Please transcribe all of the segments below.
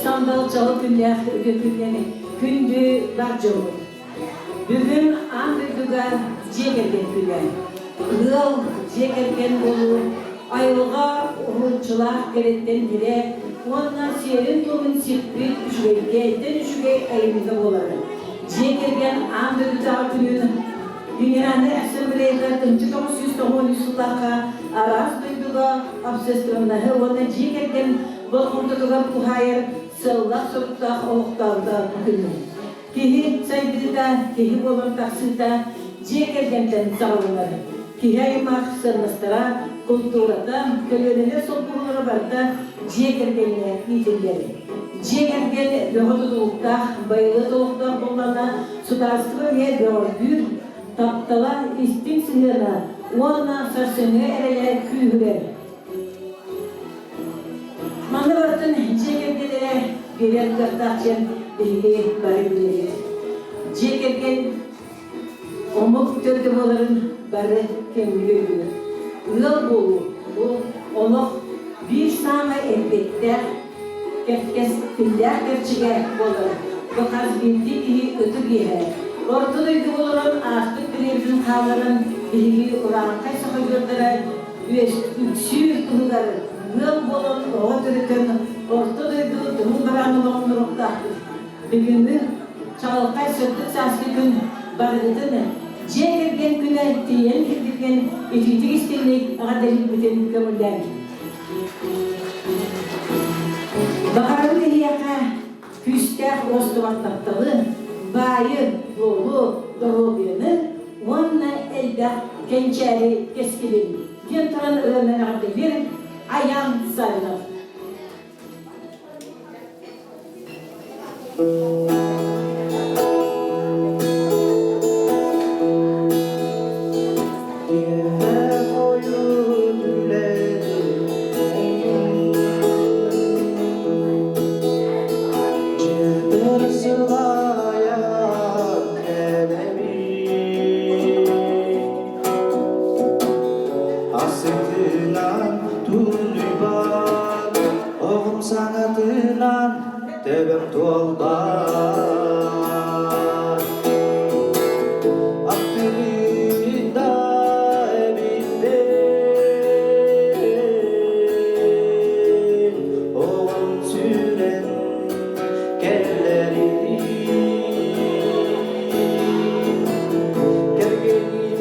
сандал чаҕыл күннээх үтүө күннэн күндү бар дьоммут! Бүгүн аан дойдуга дьиэ кэргэн күнэ. Ыал, дьиэ кэргэн буолуу, айылҕа уһулуччулаах кэрэттэн кэрэ уонна сиэрин-туомун сиппит үчүгэйгэ үчүгэй айымньыта буолар. Дьиэ кэргэн аан дойдутааҕы күнүн Генеральнай Ассамблеята 1993 сыллаахха араас дойдуга общественноһы уонна дьиэ кэргэн болҕомтотугар туһаайар сыаллаах-соруктаах олохтообута бу күнү. Киһи сайдыыта, киһи буолан тахсыыта дьиэ кэргэнтэн саҕаланар. Киһи аймах сыаннастара, култуурата, көлүөнэлэр солбуһуулара барыта дьиэ кэргэҥҥэ иитиллэр. Дьиэ кэргэн бөҕө тутулуктаах, байылыат олохтоох буоллаҕына, судаарыстыба эмиэ бөҕөргүүр, таптала, истиҥ сыһыана уонна сарсыҥҥы эрэлэ күүһүрэр. Манна барытын дьиэ кэргэннэрэ биэрэр кыахтаах диэн биһиги бары билэбит. Дьиэ кэргэн омук төрдө буоларын бары кэмҥэ өйдүүр. Ыал буолуу бу олох биир саамай эппиэттээх, кэскиллээх кэрчигэ буолар. Бу хас биирдии киһи ытык иэһэ. Орто дойдуга олорон ааспыт билиэбитин хаалларан биһиги урааҥхай саха дьонноро үксүүр туһугар ыал буолан оҕо төрөтөн орто дойду туһун бараан олоҕун Бүгүҥҥү чаҕылхай сырдык сааскы күн барыгытын дьиэ кэргэн күнэ тиийэн кэлбитин итиитик истиҥник эҕэрдэлиирбитин көҥүллээҥ. Баҕарабын эһиэхэ күүстээх уостубат тапталы, баайы, дуолу, доруобуйаны уонна элбэх кэнчээри кэскилин, диэн туран ырыанан эҕэрдэлиир Аян Савинов. Асытынан тулуйбат, оҕум саҥатынан төбөм туолбат. Аттыбыт да эбиппин, оҕом сүрэн кэллэрин. Кэргэним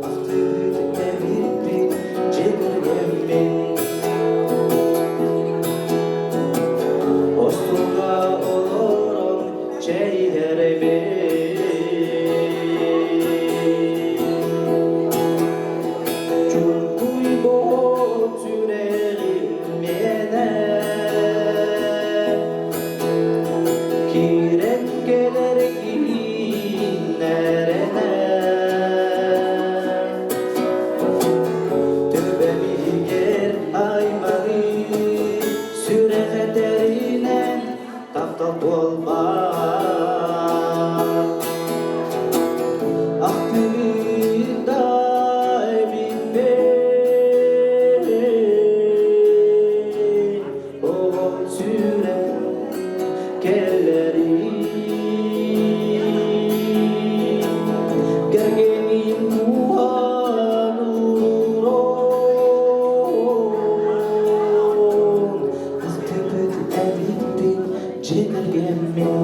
Ахтыбыт эбиппин дьиэ кэргэммин Остуолга олорон чэй иһэрбин Чуҥкуй боот сүрэҕим миэнэ Киирэн кэлэр кииннэрэнэ Төбөм иһигэр аймаҕы сүрэх этэринэн таптал буолбат. Ахтыбыт да эбиппин, оҕом сүрэн кэлэрин. Кэргэним кууһан уурун, ахтыбыт эбиппин дьиэ кэргэммин.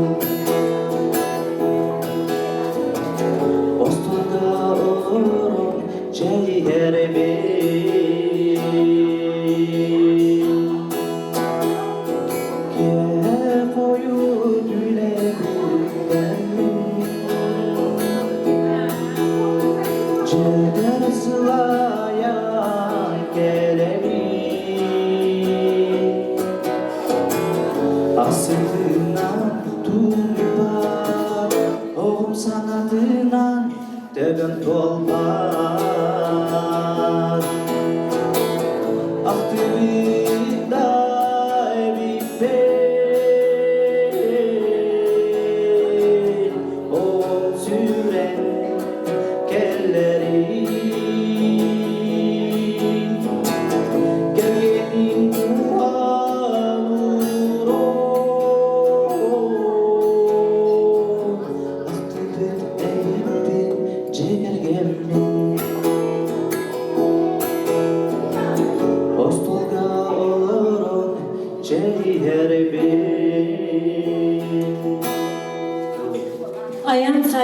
Остуолга олорон чэй иһэрбин. Киэһэ хойут үлэбиттэммин, дьиэбэр сылайан кэлэбин. Асытынан тулуйбат, оҕом санатынан төбөм туолбат. Ахтыбыт да эбиппин, оҕом сүрэн кэллэрин.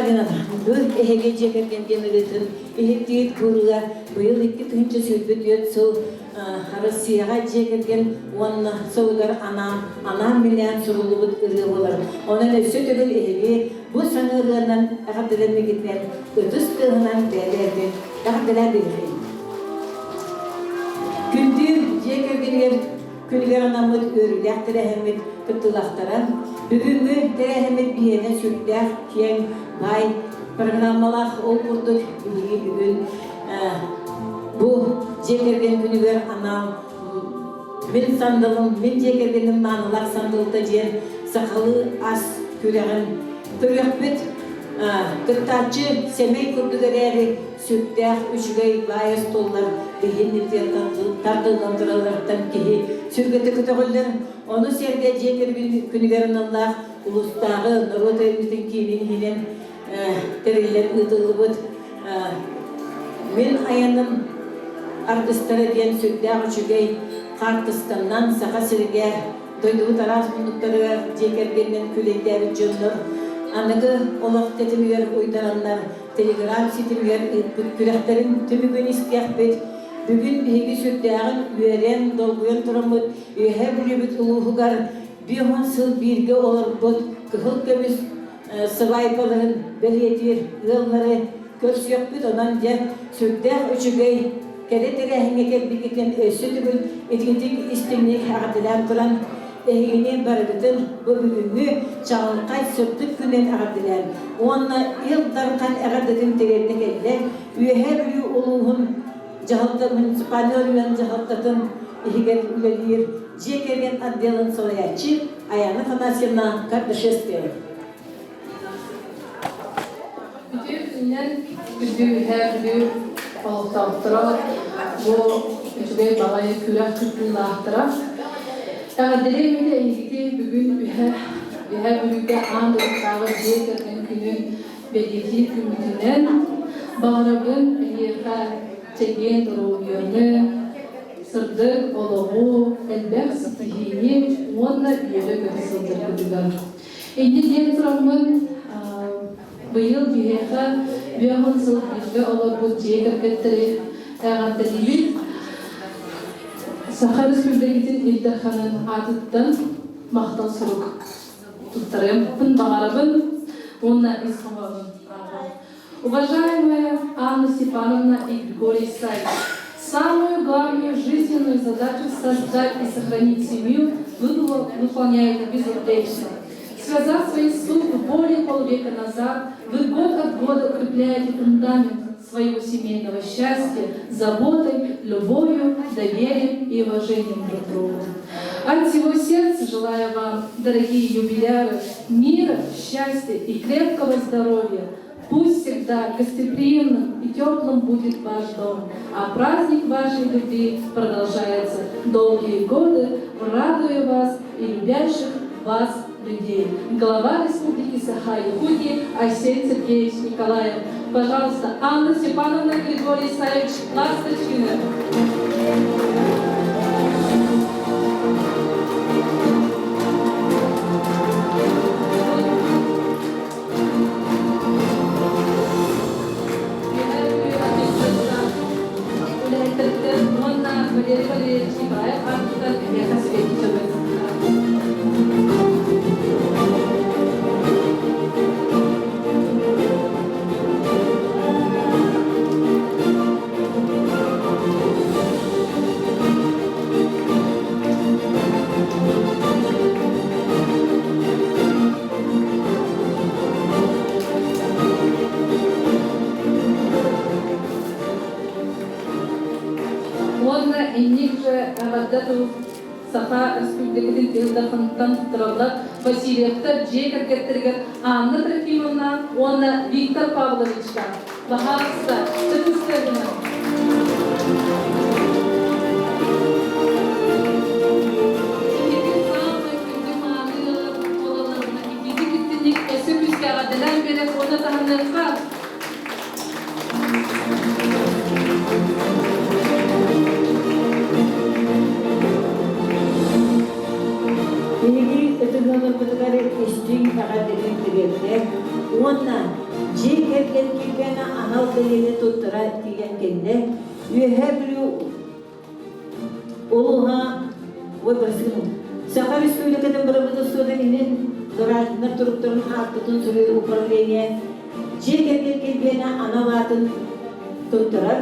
гынан, бу эһиги дьиэ кэргэн диэн ырыатын иһиттиир куруга быйыл 2024 сыл Россияҕа дьиэ кэргэн уонна сылыгар анаан анаан-минээн суруллубут ырыа буолар. Онон өссө төгүл эһиги бу саҥа ырыанан эҕэрдэлэммикитинэн ытыс тыаһынан бэйэлэрин эҕэрдэлээн биэриэххин. Күндү дьиэ кэргэнигэр күнүгэр анаммыт үөрүүлээх тэрээһиммит кыттыылаахтара, бүгүҥҥү тэрээһиммит биһиэнэ сүрдээх киэҥ, баай программалаах ол курдук биһиги бүгүн бу дьиэ кэргэн күнүгэр анаан Мин сандалым, мин дьиэ кэргэним маанылаах сандалыта диэн сахалыы ас күрэҕин көрүөхпүт. Кыттааччы сэмэй курдук эрээри сүрдээх үчүгэй баай остуоллар биһиги тардыллан туралларыттан киһи сүргэтэ көтөҕүллэр. Ону сэргэ дьиэ күнүгэр аналлаах улуустааҕы норуот айымньытын киинин иһинэн тэриллэн ыытыллыбыт Мин айаным аргыстара диэн сүрдээх үчүгэй хаартысканнан Саха сиригэр дойдубут араас муннуктарыгар дьиэ кэргэнинэн күлэйдээбит дьоннор аныгы олох тэтимигэр уйдараннар телеграм ситимигэр ыыппыт күрэхтэрин түмүгүн истиэхпит. Бүгүн биһиги сүрдээҕин үөрэн, долгуйан тураммыт Үөһээ Бүлүүбүт улууһугар 50 сыл бииргэ олорбут кыһыл көмүс сыбаайбаларын бэлиэтиир ыаллары көрсүөхпүт. Онон дьэ сүрдээх үчүгэй кэрэ тэрээһиҥҥэ кэлбиккитин өссө төгүл итиитик истиҥник эҕэрдэлээн туран эһигини барыгытын бу бүгүҥҥү чаҕылхай сырдык күнүн эҕэрдэлээн уонна Ил Дархан эҕэрдэтин тириэрдэ кэллэ Үөһээ Бүлүү улууһун дьаһалта муниципальнай оройуон дьаһалтатын иһигэр үлэлиир дьиэ кэргэн отделын салайааччы Аяна Афанасьевна Кардашевская. Үтүө күнүнэн күндү Үөһээ Бүлүү олохтоохторо бу үчүгэй баҕайы күрэх кыттыылаахтара. Эҕэрдэлиэм этэ эһигити бүгүн Үөһээ Үөһээ Бүлүүгэ аан дойдутааҕы дьиэ кэргэн күнүн бэлиэтиир күммүтүнэн баҕарабын эһиэхэ чэгиэн доруобуйаны, сырдык олоҕу, элбэх ситиһиини уонна үөрэ-көтө сылдьаргытыгар. Инньэ диэн тураммын, быйыл биһиэхэ 50 сыл бииргэ олорбут дьиэ кэргэттэри эҕэрдэлиибит. Саха Республикатын Ил Дарханын аатыттан махтал сурук туттарыахпын баҕарабын уонна ис хоһоонун ааҕабын. Уважаемая Анна Степановна и Григорий Исаевич, самую главную жизненную задачу создать и сохранить семью вы выполняете безупречно. Связав свои судьбы более полувека назад, вы год от года укрепляете фундамент своего семейного счастья заботой, любовью, доверием и уважением друг к другу. От всего сердца желаю вам, дорогие юбиляры, мира, счастья и крепкого здоровья. Пусть всегда гостеприимным и теплым будет ваш дом, а праздник вашей любви продолжается долгие годы, радуя вас и любящих вас людей. Глава Республики Саха-Якутия Айсен Сергеевич Николаев. Пожалуйста, Анна Степановна Григорий Исаевич Ласточкина. Үлэһиттэриттэн уонна Валерий Валерьевич Николаев аатыттан эһиэхэ сибэкки дьөлбөт Уонна инник же эҕэрдэ тыл Саха Республикатын Ил Дарханыттан туттараллар Васильевтар дьиэ кэргэттэригэр Анна Трофимовна уонна Виктор Павловичка. Баһаалыста, ытыстарынан. Эһиги саамай күндү мааны буолалларына итиитик истинник өссө күүскэ эҕэрдэлээн биэрэр уонна таһынныахха. Биһиги ытыгыларбытыгар истиҥ эҕэрдэтин тириэрдэр уонна дьиэ бэлиэни туттара тиийэн кэллэ. Үөһээ Бүлүү улууһа ой бырасыгын Саха Республикатын бырабыыталыстыбатын иһин гражданнар туруктарын аартытын суруйар управление дьиэ кэргэн килбиэнэ анал аатын туттарар.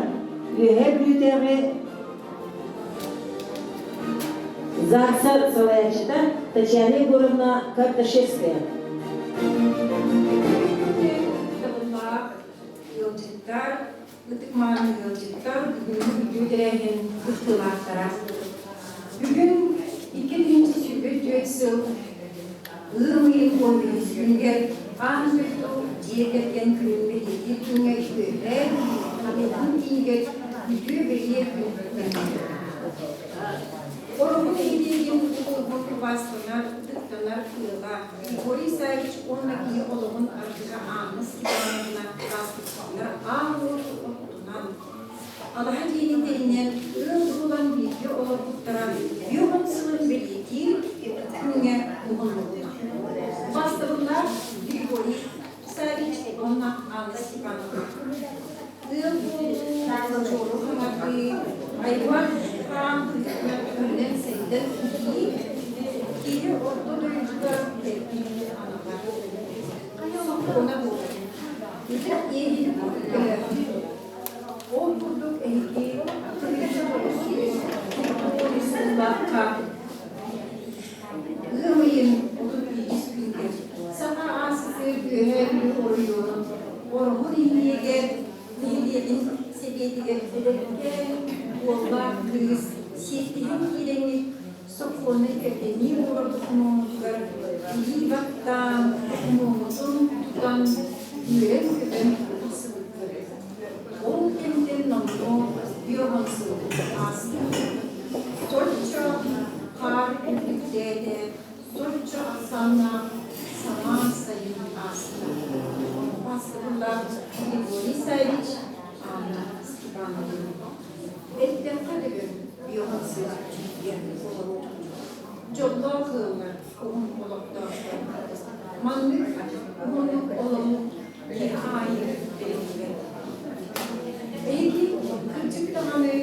Үөһээ Бүлүүтээҕи ЗАГСа салайааччыта Татьяна Егоровна Кардашевская. Табыллаах ыалдьыттар, ытык-мааны ыалдьыттар бүгүҥҥү үтүө тэрээһин кыттыылаахтара. Бүгүн 2024 сыл ыам ыйын 15 күнүгэр Аан дойду дьиэ кэргэн күнүн бэлиэтиир күҥҥэ үөһээ Хатылаһын тииһигэр үтүө бэлиэ күн күннэннэ. Ороһу нэһилиэгин улууһун убаастанар, ытыктанар ыала Григорий Исаевич уонна кини олоҕун аргыһа Анна Степановна Ласточкиннар аал уоту оттунан, алаһа дьиэни тэринэн, ыал буолан бииргэ олорбуттара бүөҕүн сылын бэлиэтиир күҥҥэ уһуннубут. Убаастабыллаах Григорий Исаевич уонна Анна Степановна ыал буолуу, чуору хаҥатыы, айылҕа хаан быһыытынан үүнэн-сайдан иһии киһи орто дойдуга кэлбит анала. Сокуона буолар. Ытык иэһин көлөөхтүк. Ол курдук эһиги 1909 сыллаахха ыам ыйын 31 күнүгэр Саха АССР Үөһээ Бүлүү оройуонун Ороһу нэһилиэгэр нэһилиэгин сэбиэтигэр эдэркээн уоллаах кыыс сиэттиһэн киирэҥҥит сокуону кэргэннии буолар докумуоммутугар илии баттаан, докумуоммутун тутан, үөрэн-көтөн тахсыбыппыт. Ол кэмтэн номнуо бүөҕүн сыл ааста. Соччо хаар үрдүктээтэ, соччо ахсааннаах самаан сайын ааста. Убаастабыллаах Григорий Саввич, Анна Степановна. Эттэххэ дөбөҥ, бүөҕүн сыл диэн олоруох. Дьоллоох ыаллар уһун олохтоохтор. Маннык уһуннук олоруу киһи аайы бэриллибэт. Эһиги кырдьык даҕаны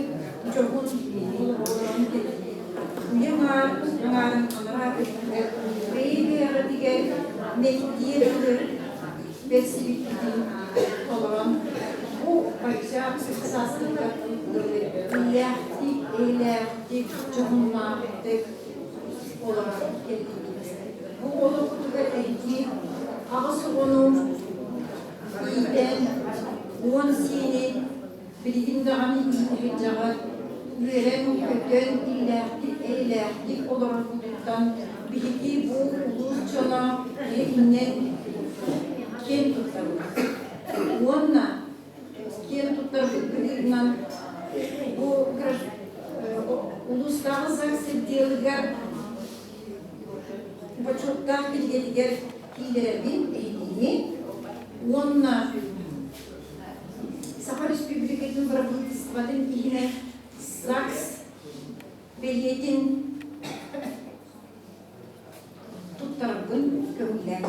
дьоһун олорон кэллигит. Үйэ аҥаарын анараа өттүгэр бэйэ-бэйэҕитигэр мэктиэ дылы бэрсибиккитин толорон, бу бачча сааскыга дылы иллээхтик, эйэлээхтик, дьоһуннаахтык олорон кэллигит. Бу олохпутугар эһиги аҕыс оҕону иитэн, 10 сиэни билигин даҕаны иитэ сылдьаҕыт, үөрэн-көтөн, иллээхтик, эйэлээхтик олороргутуттан биһиги бу улуус дьоно эһигиннэн киэн туттабыт. Уонна киэн туттарбыт быһыытынан бу улуустааҕы ЗАГС отделыгар бочуоттаах кинигэтигэр киилэрэбин эһигини уонна Саха Республикатын бырабыыталыстыбатын иһинэн ЗАГС бэлиэтин туттарарбын көҥүллээн.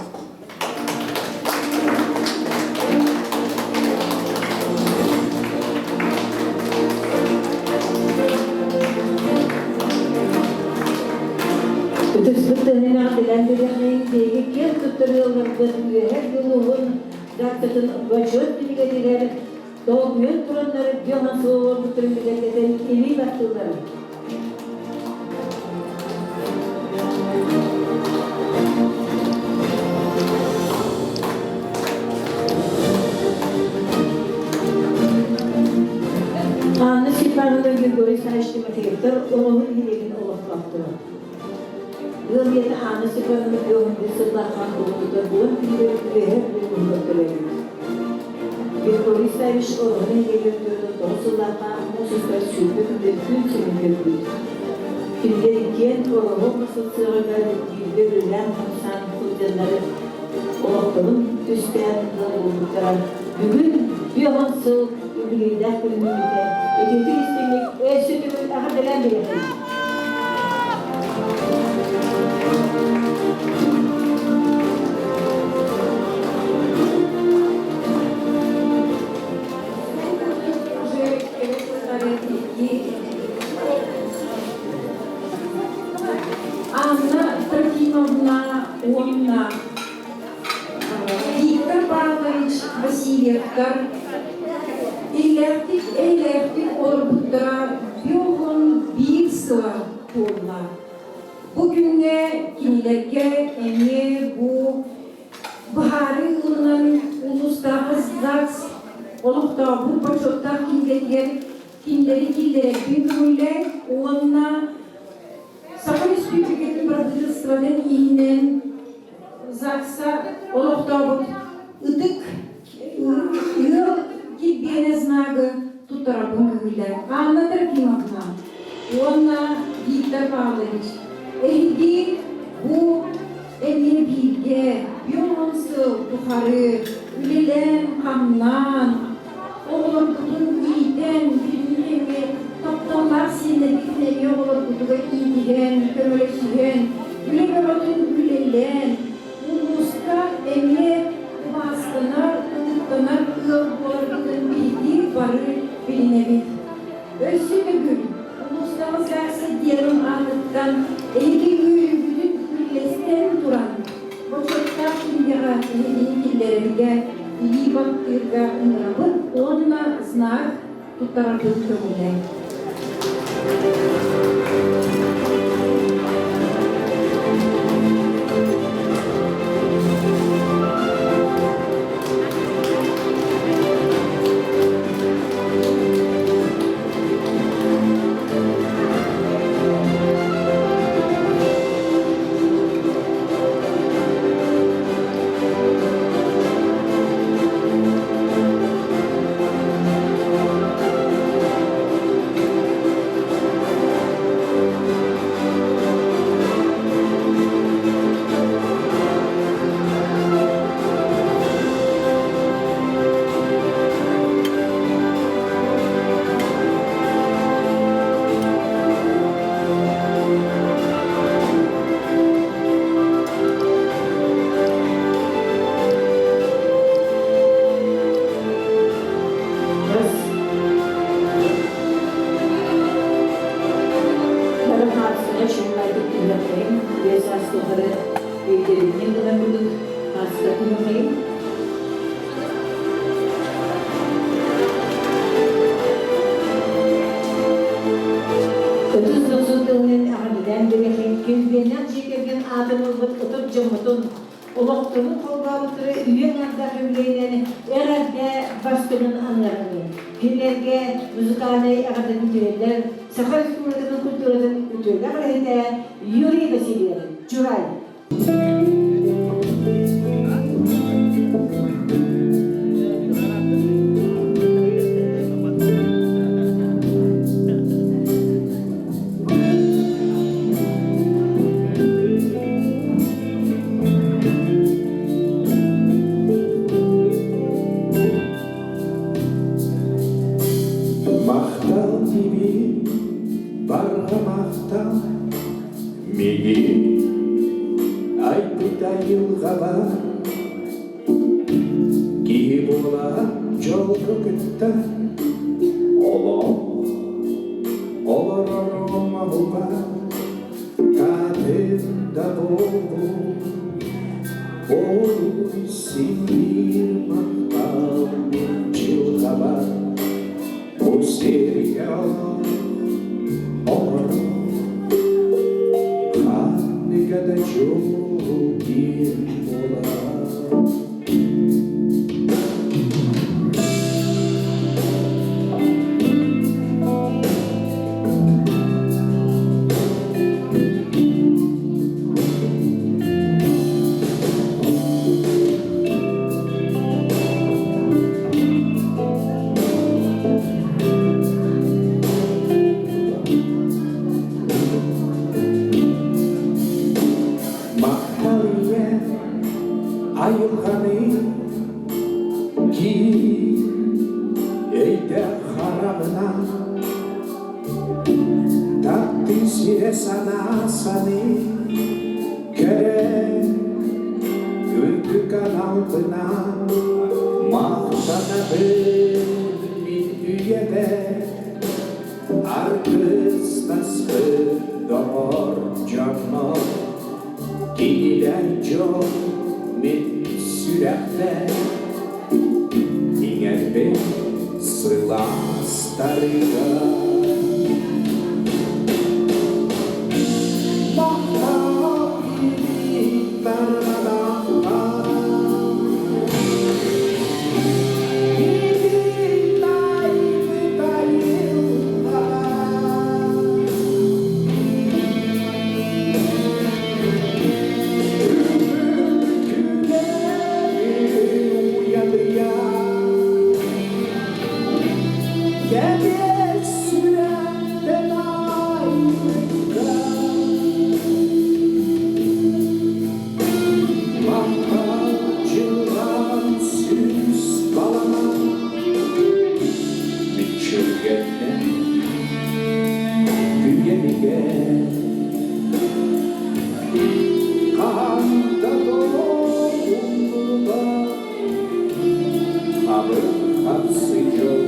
Ытыспыт тыһынаах билэн билэхин биһиги киэн туттар ыалларбыт үөһэ улууһун дактатын бочуот кинигэтигэр долгуйан тураннар дьонон суолларбытын бигэргэтэн илии баттыыллар. Анна Степановна Григорий Исаевич Тимофеевтар оҕоһун иһилигин олохтоохторо. Ыал ийэтэ Анна Степановна Кыылын сыллаахаан уһуктутар буолан күнүгэр үөһэ бүлүү төрөөбүт. Григорий Исаевич оҕоһун иһилигэр 49 сыллаахха муус устар 20 күнүгэр күн сирин көрбүт. Кинилэр иккиэн Ороһу ассоциацияҕа бииргэ үлэлээн-хамсаан сылдьаннары олохторун түстээн ыал буолбуттара. Бүгүн 50 сыл үбүлүөйдээх күнүммүтэ итиитик истиҥник өссө төгүл эҕэрдэлээн биэриэххин. Анна Трофимовна уонна Виктор Павлович Васильевтар иллээхтик эйэлээхтик олорбуттара 51 сыла туолла. Бу күҥҥэ кинилэргэ эмиэ бу быһаарыы ылынан улуустааҕы ЗАГС олохтообут бочуоттаах кинигэтигэр кинилэри киллэрэрбин көҥүллээн уонна Саха Республикатын бырабыыталыстыбатын иһинэн ЗАГСа олохтообут ытык ыал килбиэнэ знагы туттарарбын көҥүллээн Анна Трофимовна уонна Виктор Павлович эһиги бу эмиэ бииргэ 50 сыл тухары үлэлээн-хамнаан оҕолоргутун иитэн бүтүннүү эмиэ тапталлаах сиэннэргитин эмиэ оҕолоргутугар иитиһэн, көмөлөсүһэн, үлэ бөҕөтүн үлэлээн, улууска эмиэ убаастанар, ытыктанар ыал буоларгытын биһиги бары билинэбит. Өссө төгүл улуустааҕы ЗАГС отделын аатыттан эһиги үөрүүгүтүн үллэстэн туран, бочуоттаах кинигэҕэ эһигини киллэрэргэ, илии баттыырга ыҥырабыт уонна знак туттараргын көҥүллээҥ. Ытыс дохсун тылынан эҕэрдэлээн биэриэххин килбиэннээх дьиэ кэргэн аатын ылбыт ытык дьоммутун олохторун холбообуттары үйэ аҥардаах үбүлүөйүнэн эҕэрдэ бастыҥын аныаххын. Кинилэргэ музыкальнай эҕэрдэтин түһэллэр Саха Республикатын культуратын үтүөлээх үлэһитэ Юрий Васильев, Чурай. Махтал диби, барҕа махтал, мигин айбыт айылҕаба киһи буола дьолго кытта олох олорорум оһуба таатын да буолбут Ой, синир махтал дьылҕаба бу сиргэ олорор ханныга да дьол диэн буолар. Махтал ийэ айылҕаны киир өйдөөх хараҕынан Таптыы сирэ санаа саныы кэрэ үрдүк аналбынан махтанабын мин үйэбэр. Аргыстаспыт доҕор дьоннор, кинилэр дьон мин сүрэхпэр иҥэрбит сылаастарыгар. Махтал Ханда долумнула Хабыр хапсы жол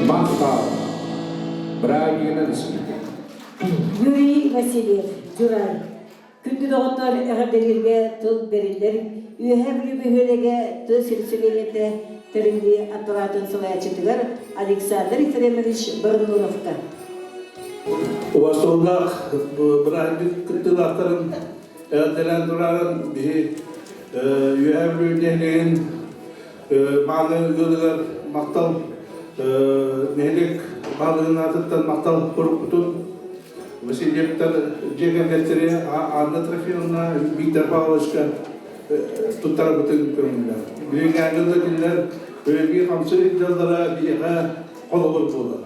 Махтал. Бырайыгынан исмите. Юрий Васильев, Дьурай. Күндү доҕоттор эҕэрдэлииргэ тыл бэриллэр Үөһээ Бүлүү бөһүөлэгэ тыа сельсэбиэтэ тэриллии аппараатын салайааччытыгар Александр Ефремович Барнуровка. Убастабыллаах бырааһынньык кыттыылаахтарын эҕэрдэлээн турарын биһи Үөһээ Бүлүү нэһилиэгин мааны ыалыгар махтал нэһилиэк баһылыгын аатыттан махтал сурукпутун Васильевтар дьиэ кэргэттэри Анна Трофимовна, Виктор Павловичка туттарабытын көҥүллэр. Билиҥҥээҥҥи да кинилэр үлэлии хамсыы илдьаллара биһиэхэ холобур буолар.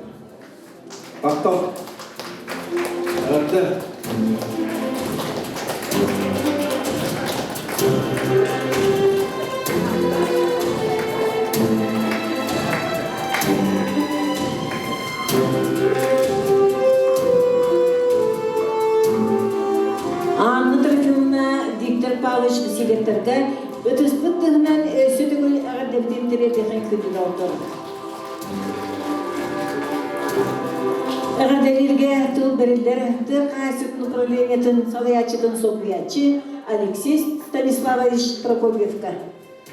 Махтал. Эҕэрдэ. Анна Трофимовна Виктор Павлович Васильевтарга ытыспыт тыһынан өссө төгүл эҕэрдэбитин тириэрдиэхин күндү доҕоттор. Эҕэрдэлииргэ тыл бэриллэр тыа хаһаайыстыбатын управлениетын салайааччытын солбуйааччы Алексей Станиславович Прокопьевка.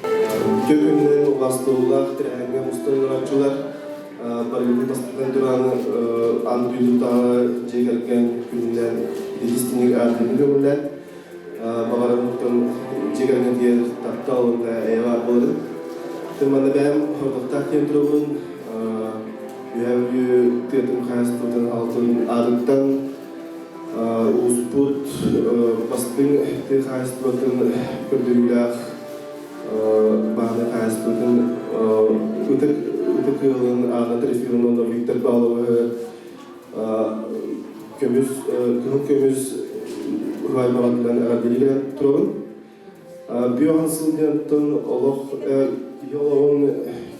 Үтүө күнүнэн убаастабыллаах тэрээһиҥҥэ мустан олорооччулар барыгытын бастатан туран аан дойдутааҕы дьиэ кэргэн күнүнэн итистиҥник ааттыыбын көҥүллээн баҕарабын дьиэ кэргэнтигэр таптал уонна эйэ баар буоларын. Манна бэйэм хордохтоох диэн турабын Үөһээ Бүлүү тыатын хаһаайыстыбатын алтын аатыттан Улууспут бастыҥ тыа хаһаайыстыбатын көрдөрүүлээх бааһынай хаһаайыстыбатын ытык ытык ыалын Анна Трофимовна Виктор Павловиһы көмүс кыһыл көмүс уһаайбаҕытынан эҕэрдэлиир турабын. Бүөҕүн сылдьантан олох киһи олоҕун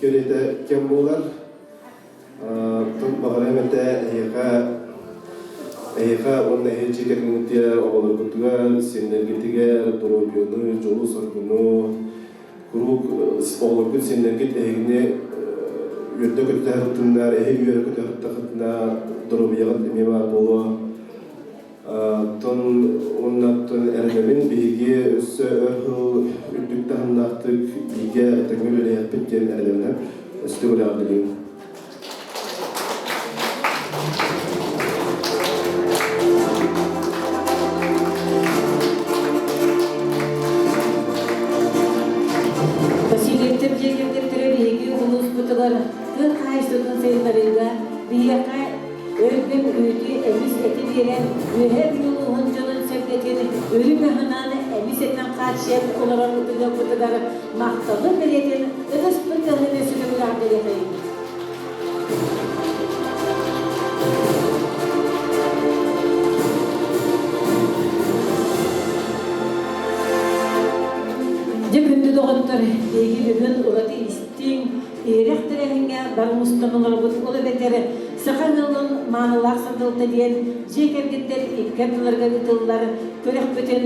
кэриэтэ кэм буолар. Баҕарыам этэ эһиэхэ эһиэхэ уонна эһи дьиэ кэргэҥҥитигэр, оҕолоргутугар, сиэннэргитигэр доруобуйаны, дьолу-соргуну, куруук оҕолоргут, сиэннэргит эһигини үөрдэ-көтүтэ сырыттыннар, эһи үөрэ-көтө сырыттаххытына доруобуйаҕыт эмиэ баар буолуо. Оттон уонна оттон эрэнэбин биһиги өссө өр сыл үрдүк таһымнаахтык бииргэ тэҥҥэ үлэлэһиэхпит диэн эрэнэбин. Өссө үлэҕэ билиҥ. улууспутугар тыа хаһаайыстыбатын сайыннарыыга биһиэхэ өлгөм үүтү эмис эти биэрэн Үөһээ Бүлүү улууһун дьонун-сэргэтин үрүҥ аһынан эмис этинэн хааччыйан олорор ытыгылбытыгар махталы бэлиэтин ытыспыт тыаһын өссө төгүл бэлиэтэйин. Дьэ күндү доҕоттор, биһиги бүгүн ураты истиҥ, иһирэх тэрээһиҥҥэ бары мустан олоробут. Ол эбэтэр саха ыалын маанылаах сандалыта диэн дьиэ кэргэттэр икки ардыларыгар ыытыллар күрэхпитин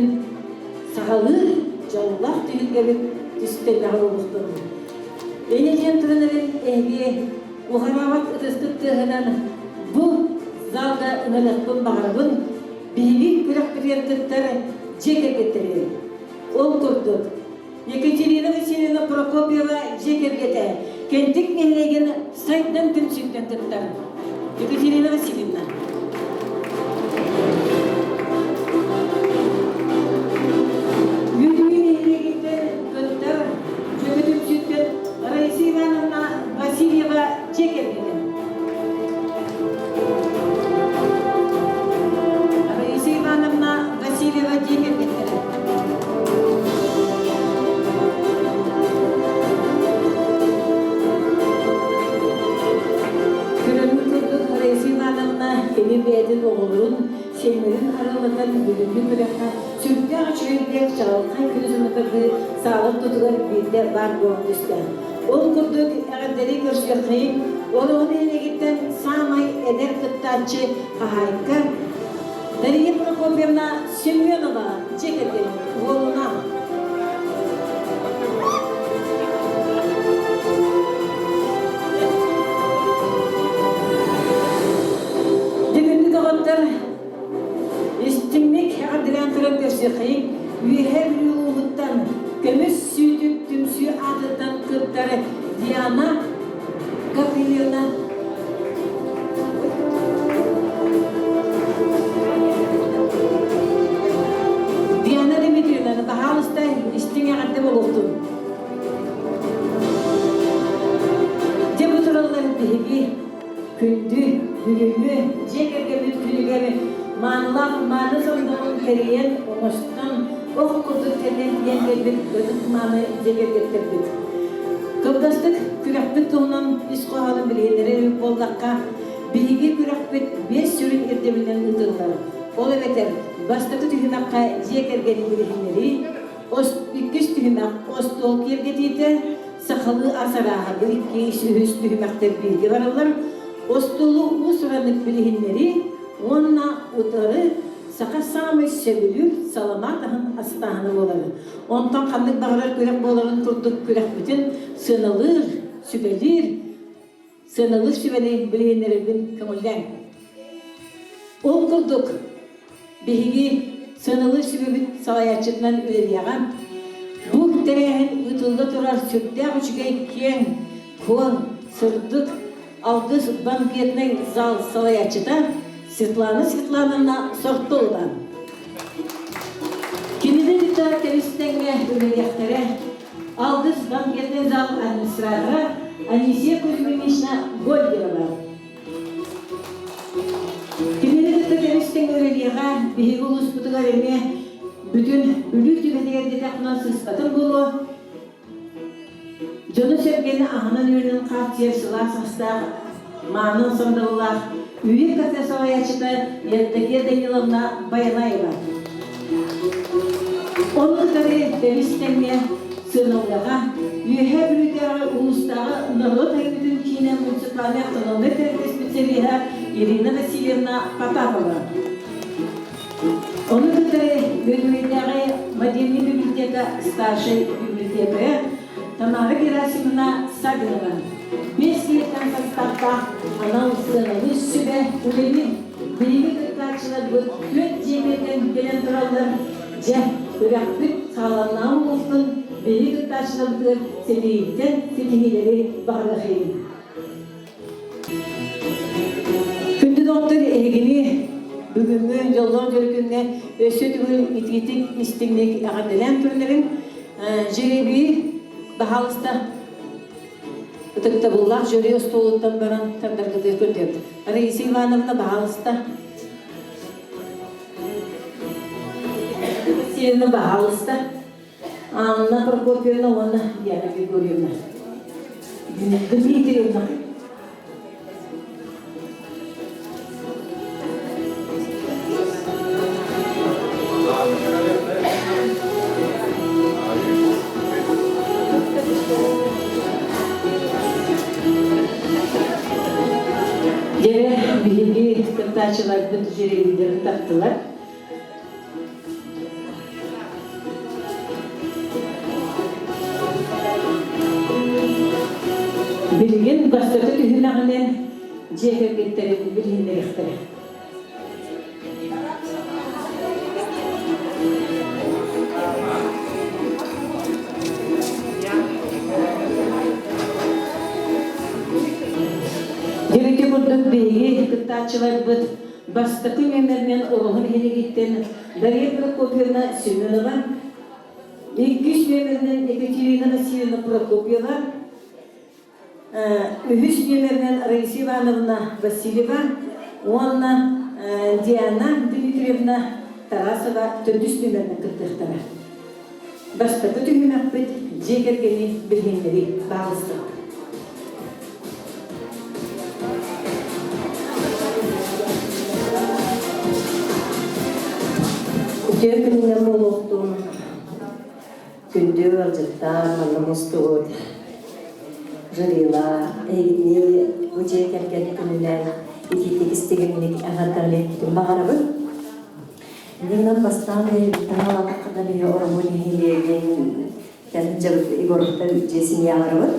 саҕалыыр дьоллоох түһүлгэбит түстэннэҕэ буолуохтун. Инньэ диэн туран эрэн эһиги уһараабат ытыспыт тыаһынан бу залга ыҥырыахпын баҕарабын. Биһиги күрэхпитигэр кыттар дьиэ кэргэттэри. Ол курдук, Екатерина Васильевна Прокопьева дьиэ кэргэтэ Кэнтик нэһилиэгин сайдан түмсүүттэн кыттар. Екатерина Васильевна. Бүлүү нэһилиэгиттэн кыттар Дьөкө түмсүүттэн Раиса Ивановна Васильева дьиэ кэргэнэ. Раиса Ивановна Васильева дьиэ кэргэттэрэ. Көрөрүҥ курдук Раиса Ивановна кини бэйэтин оҕолорун, сиэннэрин арыаллатан бүгүҥҥү күрэххэ сүрдээх үчүгэйдик чаҕылхай күнү санатардыы саала ортотугар биирдэ баар буолан түстэ. Ол курдук эҕэрдэли көрсүөххэйиҥ, Ороһу нэһилиэгиттэн саамай эдэр кыттааччы хаһаайка Дария Прокопьевна Семенова дьиэ кэргэн уолуна. Бүгүҥҥү доҕоттор истиҥник эҕэрдэлээн туран көрсүөххэйиҥ Үөһээ Бүлүү улууһуттан көмүс сүүтүк түмсүү аатыттан кыттар Диана Гаврильевна Диана Дмитриевна, баһаалыста истиҥ эҕэрдэ буолуохтун. Дьэ бу тураллар биһиги күндү бүгүҥҥү дьиэ кэргэммит күнүгэр маанылаах мааны сордоҕун тэрийэн оҥостон ох курдук кэлэн тиийэн кэлбит ытык мааны дьиэ кэргэттэрбит. Кылгастык күрэхпит туһунан ис хоһоонун билиһиннэрэр буоллахха, биһиги күрэхпит биэс сүрүн ирдэбилинэн ыытыллар. Ол эбэтэр бастакы түһүмэххэ дьиэ кэргэни билиһиннэрии, иккис түһүмэх остуол киэргэтиитэ, сахалыы ас арааһа бу иккис, үһүс түһүмэхтэр бииргэ бараллар. Остуолу уус-ураннык билиһиннэрии уонна утары саха саамай сөбүлүүр саламаат аһын астааһына буолар. Онтон ханнык баҕарар күрэх буоларын курдук күрэхпитин сыаналыыр, сүбэлиир, сыаналыыр сүбэни билиһиннэрэрбин көҥүллээҥ. Ол курдук биһиги сыаналыыр сүбэбит салайааччытынан үлэлиэҕэ. Бу тэрээһин ыытылла турар сүрдээх үчүгэй киэҥ, куоҥ, сырдык Алгыс банкетнай зал салайааччыта Светлана Светлановна Сортолова. Кинини кытта тэбис-тэҥҥэ үлэлиэхтэрэ Алгыс банкетнай зал администратора Анисия Кузьминична Гольдерова. Кинини кытта тэбис-тэҥҥэ үлэлиэҕэ биһиги улууспутугар эмиэ бүтүн Бүлүү түбэтигэр диэтэхпинэ сыыспатым буолуо Дьону-сэргэни аһынан-үөлүнэн хааччыйар сылаас астаах, маанан сандалылаах Үйэ кафе салайааччыта Евдокия Даниловна Баянаева. Ону кытары тэбис тэҥҥэ сыаналыаҕа Үөһээ Бүлүүтээҕи улуустааҕы норуот айымньытын киинэ муниципальнай автономнай тэрилтэ специалиһа Ирина Васильевна Потапова. Ону кытары Бүлүүтээҕи модельнай библиотека старшай библиотекаря Тамара Герасимовна Савинова биэс киһиттэн састааптаах анал сыаналыыр сүбэ үлэни биһиги кыттааччыларбыт түөрт дьиэ кэргэн кэлэн тураллар. Дьэ, күрэхпит саҕаланнаҕын буолсун, биһиги кыттааччыларбытыгар ситиһииттэн ситиһиилэри баҕарыахайын. Күндү доҕоттор, эһигини бүгүҥҥү дьоллоох дьоро күҥҥэ өссө төгүл итиитик истиҥник эҕэрдэлээн туран Жеребий, баһаалыста. Ытыктабыллаах жюри остуолуттан баран тардаргытыгар көрдөбүт. Раиса Ивановна, баһаалыста. Васильевна, баһаалыста. Анна Прокопьевна уонна Диана Григорьевна. Дмитриевна. Дьэ, биһиги кыттааччыларбыт жюрилэрин тартылар. Билигин бастакы түһүмэҕинэн дьиэ кэргэттэрин билиһиннэриэхтэрэ. Дьэ, курдук биһиги кыттааччыларбыт бастакы нүөмэринэн Ороһу нэһилиэгиттэн Дария Прокопьевна Семенова, иккис нүөмэринэн Екатерина Васильевна Прокопьева, үһүс нүөмэринэн Раиса Ивановна Васильева уонна Диана Дмитриевна Тарасова төрдүс нүөмэринэн кыттыахтара. Бастакы түһүмэхпит дьиэ кэргэни билиһиннэрии баалыстыбыт. Үтүө күнүнэн буолуохтун. Күндү ыалдьыттар, манна мустубут жюрилар, эһигини бу дьиэ кэргэн күнүнэн итиитик истигинник эҕэрдэлиэхпитин баҕарабын. Иннинэн бастаан таҥалатаххына биһи Ороһу нэһилиэгин кэлин Егоровтар дьиэ семьяларыбыт.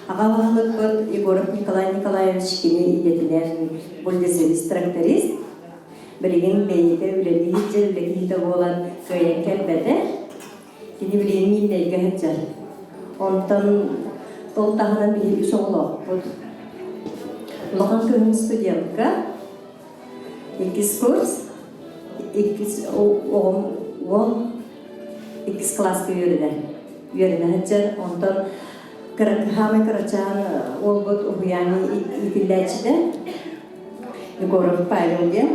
Аҕа баһылыкпыт Егоров Николай Николаевич кини идэтинэн бульдозерист-тракторист. Билигин бэйэтэ үлэлии сылдьар үлэ киһитэ буолан кыайан кэлбэтэ. Кини билигин Миирнэйгэ сылдьар. Онтон ол таһынан биһиги үс оҕолоохпут. Улахан кыһым студентка, иккис курс, иккис оҕом уол иккис кылааска үөрэнэр. Үөрэнэ сылдьар. Онтон хаамай кырачаан уолбут уһуйааны иитиллээччитэ Егоров Павел диэн.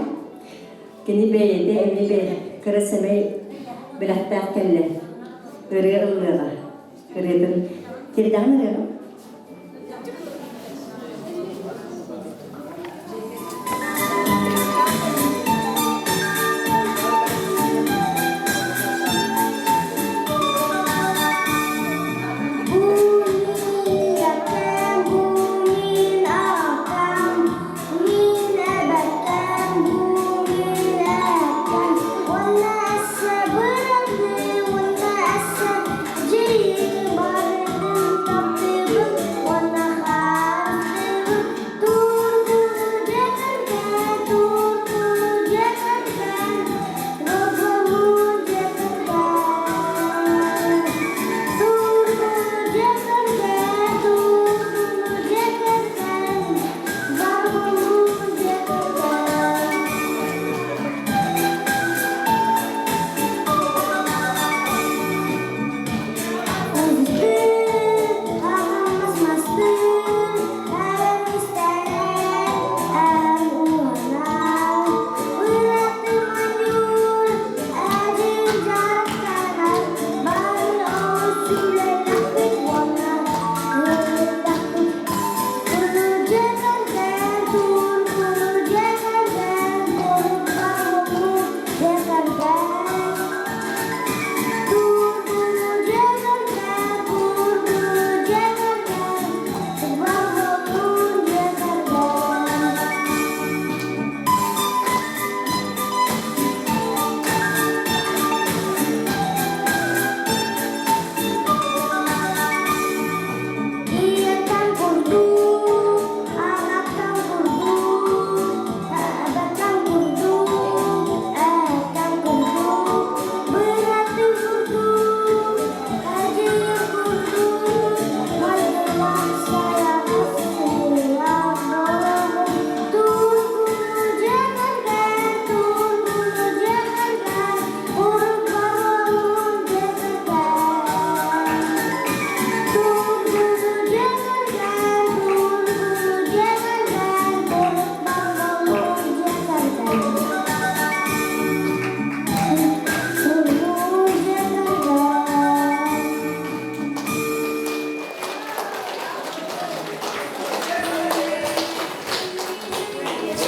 Кини бэйэтэ эмиэ кыра сэмэй бэлэхтээх кэллэ. Ырыа ыллыаҕа. Ырыатын кирдэҕин ырыаҕын?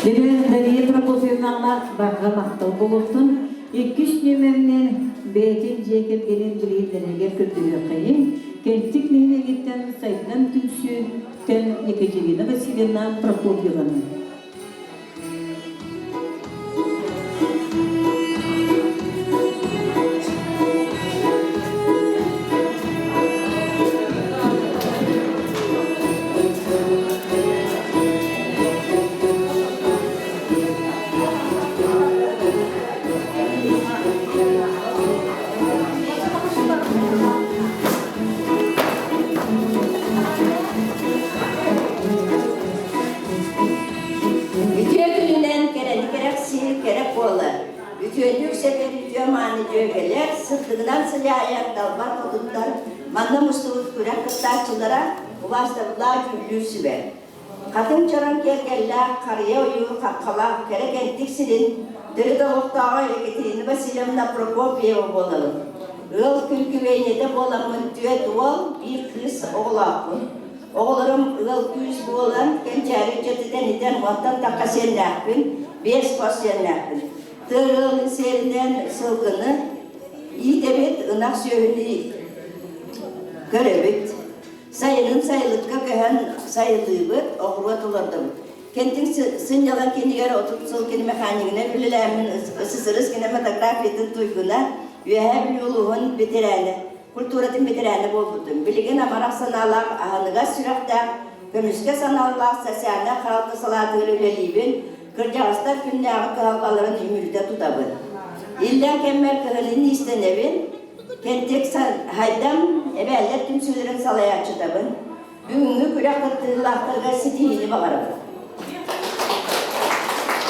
Дебе Дария Прокопьевнаҕа барҕа махтал буолуохтун. Иккис нүөмэринэн бэйэтин дьиэ кэргэнин билиһиннэрэригэр көрдөһүөххэйиҥ. Кэнтик нэһилиэгиттэн Сайдан түмсүүттэн Екатерина Васильевна Прокопьеваны. Үтүө күнүнэн кэрэни кэрэхсиир кэрэ куолар, үтүөнү үксэтэр үтүө мааны дьүөгэлэр, сырдыгынан сыдьаайар далбар хотуттар, манна мустубут күрэх кыттааччылара убаастабыллаах дьүүллүүр сүбэ. Хатыҥ чороҥ киэргэллээх, харыйа ойуу хаххалаах кэрэ кэнтик сирин төрүт олохтооҕо Екатерина Васильевна Прокопьева буолабын. Ыал күн күбэйнэтэ буоламмын түөрт уол, биир кыыс оҕолоохпун. Оҕолорум ыал-күүс буолан, кэнчээри ыччатытан итэн уонтан тахха сиэннээхпин, биэс хос сиэннээхпин. Тыа ыалын сиэринэн сылгыны иитэбит, ынах сүөһүнү көрөбүт. Сайынын сайылыкка көһөн сайылыыбыт, оҕуруот олордобут. Кэнтин сынньалаҥ киинигэр 30 сыл киномеханикынан үлэлээммин СССР кинематографиятын туйгуна, Үөһээ Бүлүү улууһун бэтэрээнэ, культуратын бэтэрээнэ буолбутум. Билигин амарах санаалаах, аһыныгас сүрэхтээх, көмүскэ санаалаах социальнай харалта салаатыгар үлэлиибин, кырдьаҕастар күннээҕи кыһалҕаларын үмүрүтэ тутабын. Иллэҥ кэммэр кыһынын иистэнэбин, Кэнтик Хайдам эбээлэр түмсүүлэрин салайааччытабын. Бүгүҥҥү күрэх кыттыылаахтарыгар ситиһиини баҕарабын.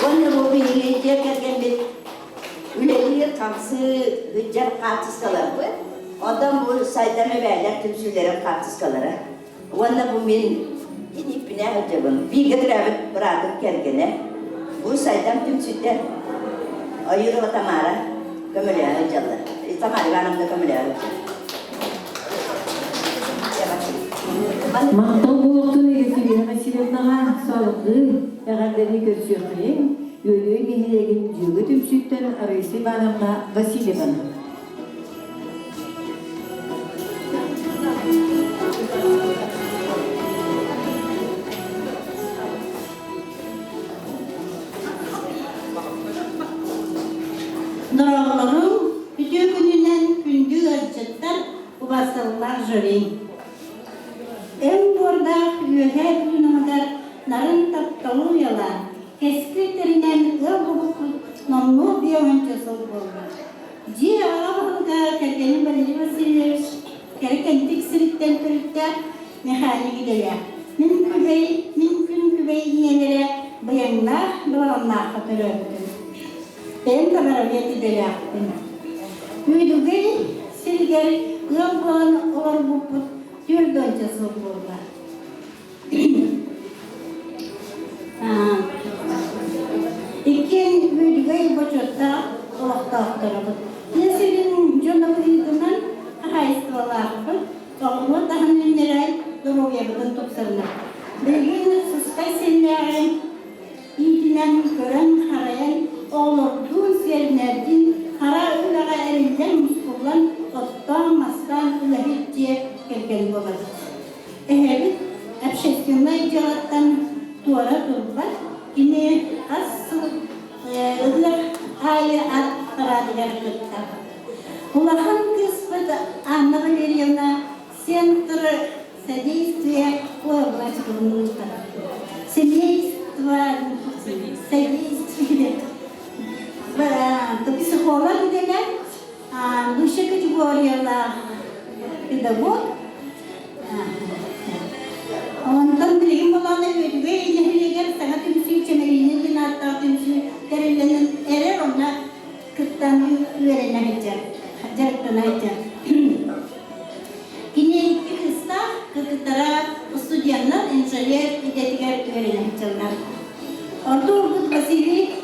Уонна бу биһиги дьиэ кэргэммит үлэлиир, хамсыы сылдьар хаартыскаларбыт. Онтон бу Сайдам эбээлэр түмсүүлэрин хаартыскалара. Уонна бу мин киниппинэ сылдьабын. Бииргэ төрөөбүт быраатым кэргэнэ. Бу Сайдам түмсүүттэн Ойуурова Тамара көмөлөһө сылдьаллар. Тамара Ивановна көмөлөһө сылдьар. Махтал буолуохтун Екатерина Васильевнаҕа салгыы эҕэрдэни көрсүөххэйиҥ Үөдүгэй нэһилиэгин Дьүөгү түмсүүттэн Раиса Ивановна Васильеваны. Дорооболоруҥ, үтүө күнүнэн күндү ыалдьыттар, убасталлаах жюри. Өҥ буордаах үөһээ Бүлүүнүгэр нарын тапталы уйалаан, кэскил тэринэн ыал буолбуппут номнуо биэс сыл буолла. Дьиэ аҕа баһылыга кэргэним Валерий Васильевич кэрэ кэнтик сириттэн төрүттээх механик идэлээх. Мин күбэй, мин күн күбэй ийэлэрэ быйаҥнаах балаҕаннаахха төрөөбүтүм. Бэйэм товаровед идэлээхпин. Үөдүгэй сиригэр ыал буолан олорбуппут түөрт уонча сыл буолла. Иккиэн Үөдүгэй бочуоттаах олохтоохторобут. Тыа сирин дьоно быһыытынан хаһаайыстыбалаахпыт, оҕуруот аһын үүннэрэн доруобуйабытын тупсарынабыт. Билигин сыспай сиэннээҕин иитинэн көрөн-харайан, оҕолордуун, сиэннэрдиин хара үлэҕэ эриллэн-мускуллан, оттоон-мастаан үлэһит дьиэ кэргэн буолабыт. Эһэбит общественнай дьыалаттан туора турбат, кини хас сыл ыһыах аайы ат параадыгар кыттар. Улахан кыыспыт Анна Валерьевна Центр содействия Семейство содействия психолог идэлэр высшая категориялаах педагог. Онтон билигин булаана Үөдүгэй нэһилиэгэр саҥа түмсүү Чэмэлиинэ диэн ааттаах түмсүү тэриллэн эрэр онно кыттан үөрэнэ сылдьар, дьарыктана сылдьар. Кини икки кыыстаах, кыргыттара студеннар, инженер идэтигэр үөрэнэ сылдьаллар. Орто уолбут Василий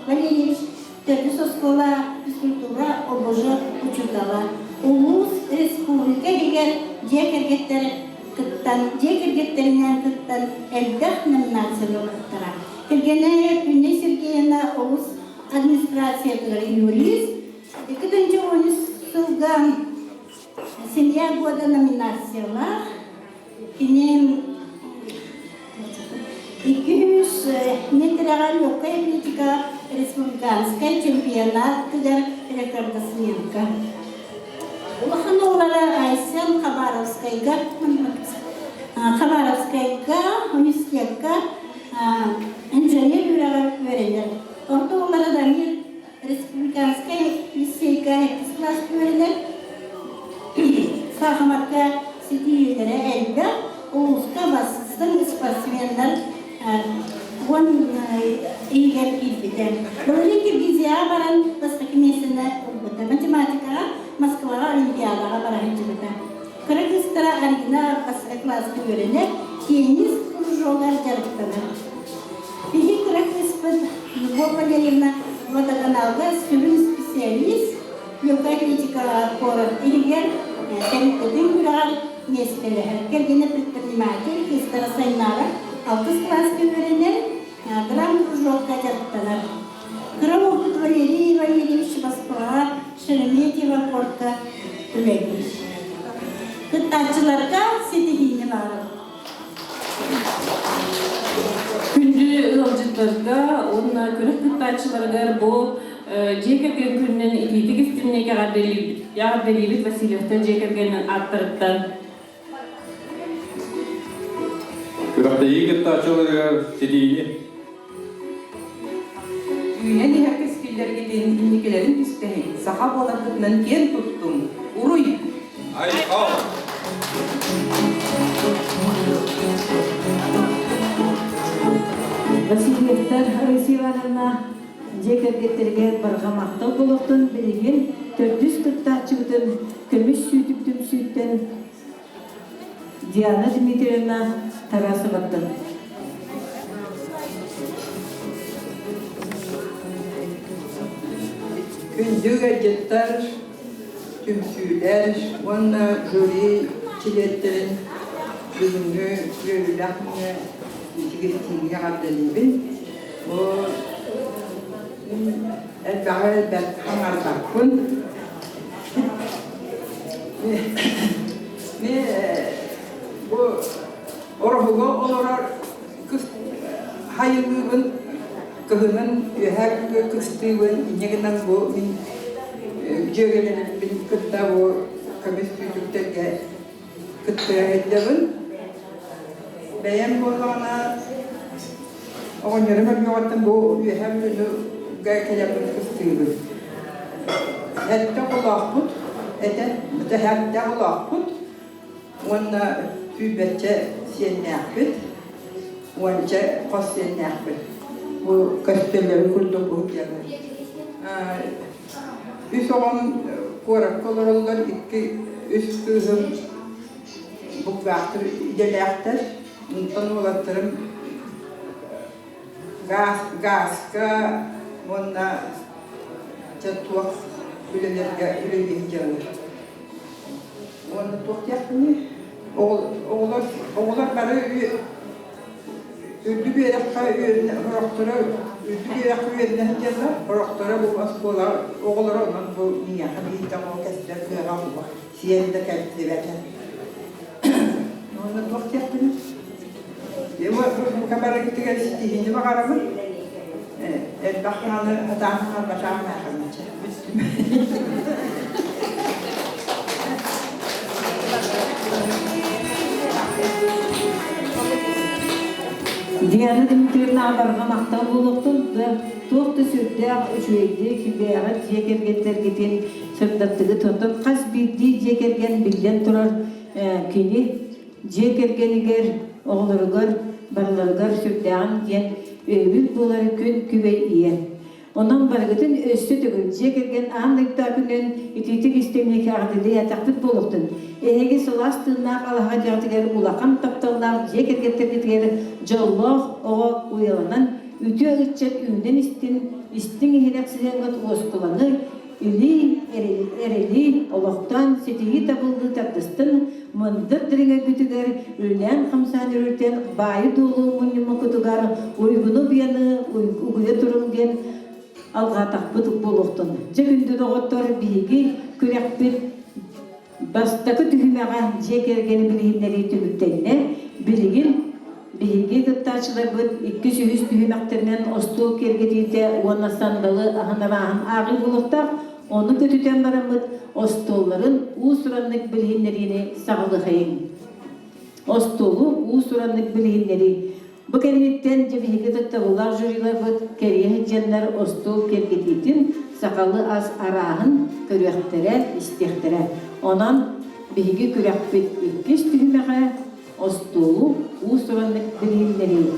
Валерьевич төрдүс оскуола физкультура ОБЖ учуутала. Улуус, республика иһигэр дьиэ кэргэттэр кыттан, дьиэ кэргэттэринээн кыттан элбэх номинацияны ылбыттара. Кэргэнэ Күннэй Сергеевна олус администрациятыгар юрист. 2013 сылга Семья года номинациялаах. Кини 200 метрэҕэ легкая атлетика республиканскай чемпионатыгар рекордсменка. Улахан уоллара Айсен Хабаровскайга Хабаровскайга университекка инженер үөрэҕэр үөрэнэр. Орто уоллара Дамир республиканскай лицейга сэттис кылааска үөрэнэр. Саахымакка ситиһиилэрэ элбэх. Улууска бастыҥ спортсменнар уон иһигэр киирбитэ. Былырыын Киргизияҕа баран бастакы миэстэни ылбыта. Математикаҕа Москваҕа Олимпиадаҕа бара сылдьыбыта. Кыра кыыстара Арина бастакы кылааска үөрэнэр, теннис кружогар дьарыктанар. Биһи кыра кыыспыт Любовь Валерьевна водоканалга сүрүн специалист, легкая атлетикаҕа куорат иһигэр тэрилтэтин күрэҕэр миэстэлэһэр. Кэргэнэ предприниматель, кыыстара Сайнаара алтыс кылааска үөрэнэр, драм-кружокка дьарыктанар. Кыра уолбут Валерий Валерьевич Москваҕа Шереметьево портка үлэлиир. Кыттааччыларга ситиһиини баҕарабыт. Күндү ыалдьыттарга уонна күрэх кыттааччыларыгар бу дьиэ кэргэн күнүнэн итиитик истиҥник эҕэрдэлиибит Васильевтар дьиэ кэргэнин ааттарыттан. Күрэхтэһии кыттааччыларыгар ситиини. Үүнэн иһэр кэскиллэргитин инникилэрин түстэһиҥ, саха буоларгытынан киэн туттуҥ! Уруй! Айхал! Васильевтар Раиса Ивановна дьиэ кэргэттэригэр барҕа махтал буолуохтун билигин төрдүс кыттааччыбытын көмүс сүүтүк түмсүүттэн Диана Дмитриевна Тарасоваттан. Күндү ыалдьыттар, түмсүүлэр уонна жюри чилиэттэрин бүгүҥҥү үөрүүлээх күҥҥэ итигиртииҥҥэ эҕэрдэлиибин. Бу элбэҕи элбэх хаҥарбаппын. Ми бу Ороһуга олорор хайылыыбын кыһынын үөһээ кыстыыбын инньэ гынан бу мин дьүөгэлэрбин кытта бу көмүс сүүтүктэргэ кытта сылдьабын. Бэйэм буоллаҕына оҕонньорум өлүөҕүттэн бу үөһээ Бүлүүгэ кэлэммин кыстыыбын. Сэттэ оҕолоохпут этэ, сэттэ оҕолоохпут уонна сүүрбэччэ сиэннээхпит, уонча хос сиэннээхпит. Бу көстөллөрүн курдук уһуктуйаллар. Үс оҕом куоракка олороллор, икки үс кыыһым бухгалтер идэлээхтэр. Онтон уолаттарым гаас, гааска уонна дьэ туох үлэлэргэ үлэлии сылдьаллар. Уонна туох диэхпиний? Оҕолор, оҕолор бары үрдүк үөрэххэ үөрэнэ сорохторо үрдүк үөрэххэ үөрэнэ сылдьаллар, сорохторо бу оскуола оҕолоро онон бу миэхэ биирдэ оҕо кэстэр кыаҕа суох, сиэн да кэлсибэтэ. Уонна туох диэхпиний? Бука барыгытыгар ситиһиини баҕарабын. Элбэх хааны сатаан хаалбатаах маахаммыча. Бүттүм. Диана Дмитриевна барҕа махтал буолуохтун да туох да сүрдээх үчүгэйдик бэйэҕит дьиэ кэргэттэргитин сырдаттыгыт оттон хас биирдии дьиэ кэргэн биллэн турар кини дьиэ кэргэнигэр, оҕолоругар барыларыгар сүрдээҕин диэн өйөбүл буолар күн күбэй ийэ. Онон барыгытын өссө төгүл дьиэ кэргэн аан дойдутаа күнүн итиитик истиҥник эҕэрдэлии атахпыт буолуохтун. Эһиги сылаас тыыннаах алаһа дьиэҕитигэр улахан тапталлаах дьиэ кэргэттэргитигэр дьоллоох оҕо уйаланан, үтүө ыччат үүнэн истин, истиҥ иһирэх сыһыаҥҥыт уоскуланы, илии, эрэли олохтоон ситиһии табыллыы тардыстын. сайҕастын, мындыр дириҥэргитигэр үлэлээн-хамсаан өрүтэн баайы-дуолу мунньуммуккутугар уйгуну-быйаны угуйа туруҥ диэн алҕаатахпыт буолуохтун. Дьэ күндү доҕоттор, биһиги күрэхпит Бастакы түһүмэҕэ дьиэ кэргэни билиһиннэрии түмүктэннэ. Билигин биһиги кыттааччыларбыт иккис-үһүс түһүмэхтэринэн остуол киэргэтиитэ уонна сандалы аһын арааһын ааҕыы буолуохтаах. Ону көтүтэн бараммыт остуолларын уус-ураннык билиһиннэриини саҕалыахайыҥ. Остуолу уус-ураннык билиһиннэрии. Бу кэнниттэн дьэ биһиги тапталлаах жюриларбыт кэрийэ сылдьаннар остуол киэргэтиитин, сахалыы ас арааһын көрүөхтэрэ, истиэхтэрэ. Онон биһиги күрэхпит иккис түһүмэҕэ остуолу уус-ураннык билиһиннэрии.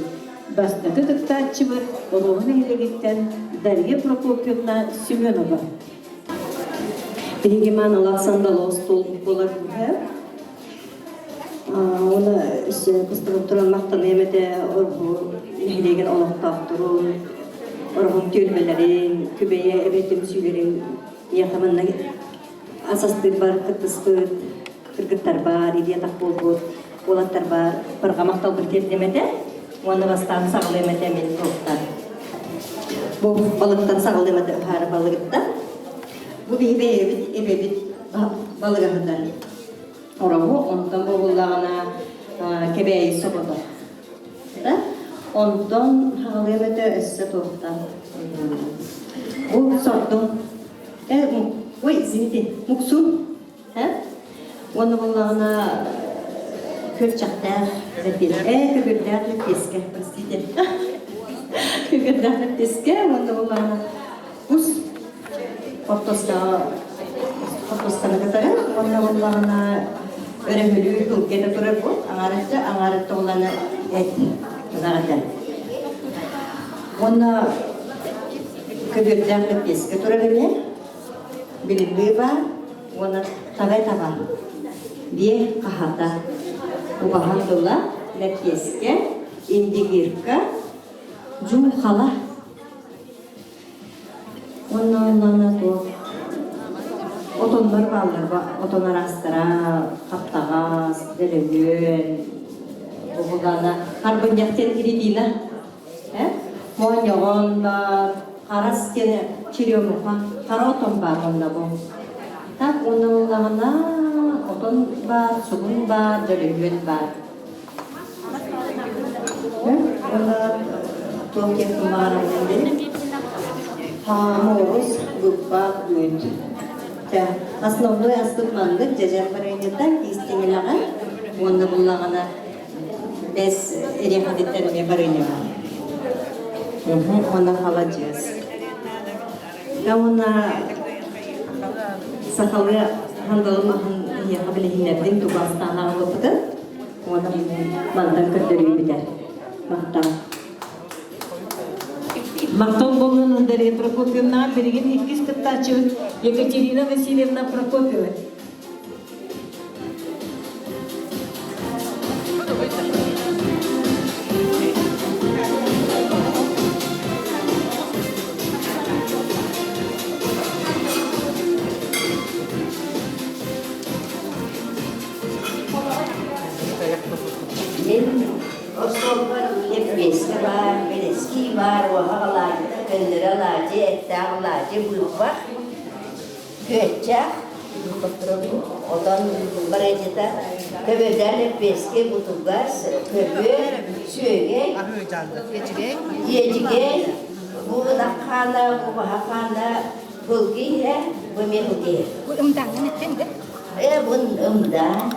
Бастакы кыттааччыбыт Оруоһу нэһилиэгиттэн Дарья Прокопьевна Семенова. Биһиги маанылаах сандалы остуол буолар. Уонна кыстыгым туран махтаныам этэ Орбу нэһилиэгин олохтоохторун, Ороһум түөлбэлэрин, Күбэйэ эбэ түмсүүлэрин миэхэ манна ас астыырбар кыттыспыт кыргыттарбар, илии-атах буолбут уолаттарбар барҕа махталбын тиэрдиэм этэ уонна бастаан саҕалыам этэ мин туохтан. Бу балыктан саҕалыам этэ ыһаары балыгыттан. Бу биһи бэйэбит эбэбит балыгаһытар. Ороһу онтон буоллаҕына Кэбээйи собото. Да? Онтон хаҕалыам этэ өссө туохтан. Бу сордуҥ. Ой, извините, муксун. Уонна буоллаҕына күөрчэхтээх лэппиэскэ, көбүөрдээх лэппиэскэ, простите. Көбүөрдээх лэппиэскэ уонна буоллаҕына кус хортуосканы кытары уонна буоллаҕына өрөһүлүү тылга турар бу аҥаарычча аҥаарытта буоллаҕына эт ынах этэ. Уонна көбүөрдээх лэппиэскэ турар эмиэ билиннии баар уонна таба таба биэ хаһата убаһа тыла лэппиэскэ индигирка дьуухала уонна онно туох отоннор бааллар отон араастара хаптаҕас дөлөһүөн уһулана харбынньах диэн рябина Моонньоҕон баар, харас диэн черемуха, хара отон баар онно бу. Так уонна буоллаҕына отон баар, сугун баар, дөлүһүөн баар. Уонна туох диэн баҕарабын Муорус, быппаах үүт. Основной аспыт маннык дьэдьэн барыанньата киистиҥилэҕэ уонна буллаҕына Бэс эриэхэтиттэн эмиэ барыанньаҕа. Уонна халадьыас. Уонна сахалыы хандалым аһын эһиэхэ билиһиннэрдим тугу астаан аҕалбыппытын уонна мантан көрдөрүүбүтэ. Махтал. Махтал буоллун Дарья Прокопьевна. Билигин иккис кыттааччыбыт Екатерина Васильевна Прокопьева. Мин остуолбар лэппиэскэ баар, бэрэскии баар, уоһах алаадьыта, көннөрү алаадьы, эттээх алаадьы, быыппах Күөччээх, отон барыанньата, көбөдөн лэппиэскэ, бутугас, көбүөр, сүөгэй, иэдьигэй, бу ынах хаана, бу баһа хаана, былгы иһэ, бу эмиэ былгы иһэ. Бу ымдаҥҥын эттэн да? Э, бу ымдаан.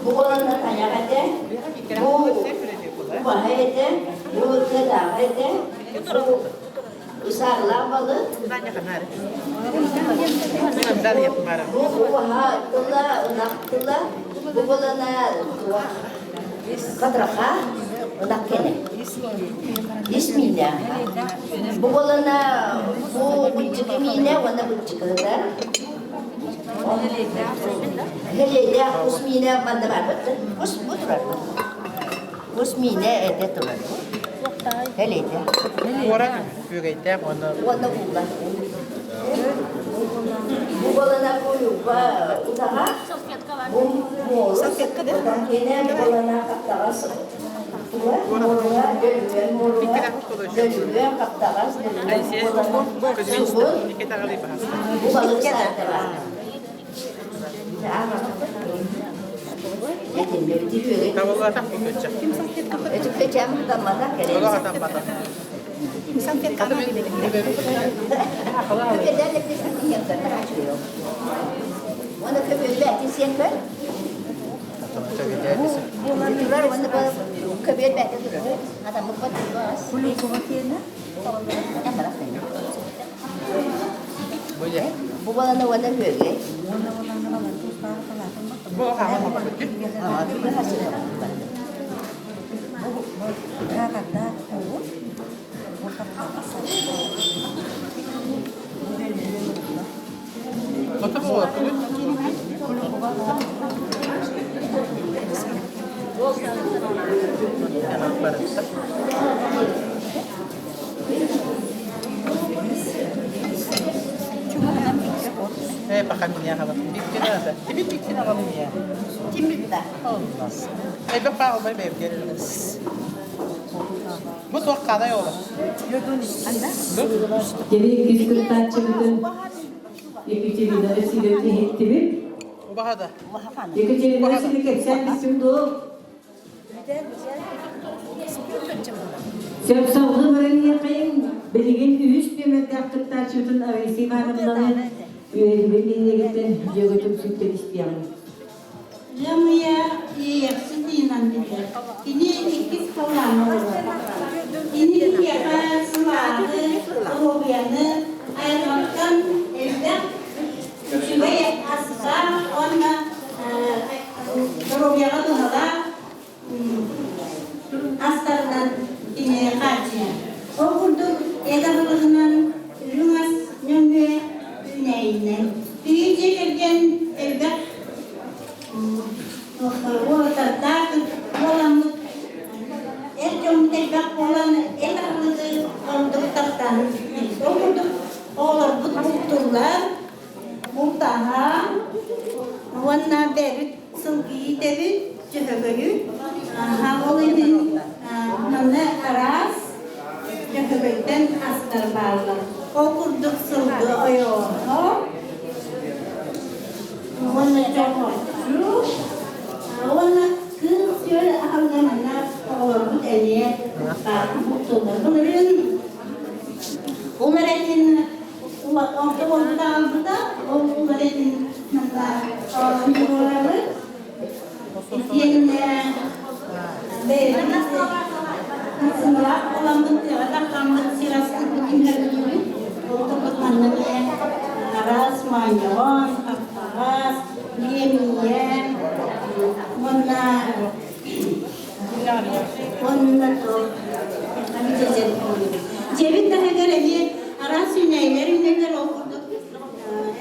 Бу буоланна тайах этэ, бу убаһа этэ, бу тыатааҕы этэ, бу Ысаарлаах балык. Бу уһа тыла, ынах тыла, бу булана катраха, ынах кэнэ. Ис миинэ. Бу булана бу быччыкы миинэ уонна быччыкыта. Хэлиэдээх кус миинэ манна бар Кус бу турар. Кус миинэ этэ турар. Хэлиэдэ. Куорат күөгэйдээх уонна Уонна уулла. Бу балана куйуппа утаҕа. Бу Отон киэнэ буолана хаптаҕас тула муоруга дөлүгэн муоруга дөлүгэн хаптаҕас дөлүгэн буолана сугун бу балык саатара. Бу баланы уонна үөгэй. Кини иккис кыттааччыбытын Екатерина Васильевна иһиттибит. Екатерина Васильевна кэпсээн бүттүм дуо? Сөп салгыы баран иһиэхэйиҥ. Билигин үһүс нүөмэрдээх кыттааччыбытын Раиса Ивановнаны үөрүүбүн нэһилиэгиттэн дьүөгэтин сүктэн истиэҕиҥ. Ыам ыйа Иэйэхсит ыйынан биллэр. Кини иккис халлааҥҥа олорор. Кини киһиэхэ сылааһы, доруобуйаны, айылҕаттан элбэх үчүгэй астаах уонна доруобуйаҕа туһалаах астарынан кини хааччыйар. Ол курдук эт аһылыгынан үрүҥ ас нөҥүө үүнээйинэн. Биһиги дьиэ кэргэн элбэх уолаттардаах буоламмыт эр дьоммут элбэх буолан эт аһылыгы ордук таптаан Ол курдук оҕолорбут бултууллар, бултаһан уонна бэйэбит сылгы иитэбит, дьөһөгөйү. Ол иһин манна араас дьөһөгөйтөн астар бааллар. Ол курдук сылгы ойоҕоһо уонна чохоччу уонна кыыл-сүөл аһылыга манна оҕолорбут эмиэ бултууллар. Былырыын ол эрэтин орто буолбута аҕалбыта, ол эрэтин манна оонньууларабыт. Итиэннэ бэйэбит сымалаах буоламмыт, тыаҕа таххаммыт сир астыырбыт түһэрбит. Ол курдук манна эмиэ араас моонньоҕон, хаптаҕас, биэмийэ уонна уонна Дьиэбит таһыгар эмиэ араас үүнээйилэр үүнэллэр, ол курдук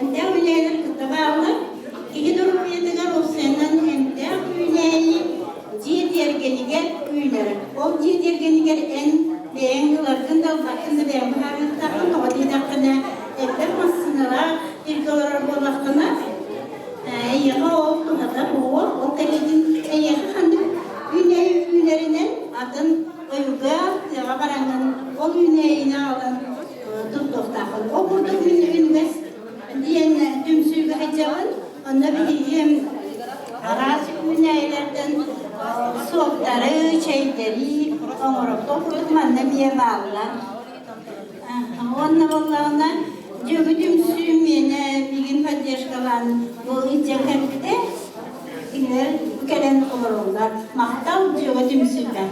эмтээх үүнээйилэр кытта бааллар. Киһи доруобуйатыгар уопсайынан эмтээх үүнээйи дьиэ тиэргэнигэр үүнэр. Ол дьиэ тиэргэнигэр эн бэйэҥ ыларгын да ылбаккын да бэйэҥ быһаарыахтааххын, тоҕо диэтэххинэ, элбэх массыыналаах сиргэ олорор буоллаххына, эйиэхэ ол туһата буолуо. Ол кэнниттэн эйиэхэ ханнык үүнээйи үүнэринэн атын ойууга, тыаҕа бараҥҥын ол үүнээйини аҕалан туттуохтааххын. Ол курдук мин үнүгэс диэн түмсүүгэ сылдьабын. Онно биһиги араас үүнээйилэртэн суоктары, чэйдэри оҥоробут. Ол курдук манна эмиэ бааллар. Уонна буоллаҕына дьүөгү түмсүү миэнэ миигин поддержкалаан бу илдьэн кэлбитэ. Кинилэр кэлэн олороллор. Махтал дьүөгэ түмсүүгэ.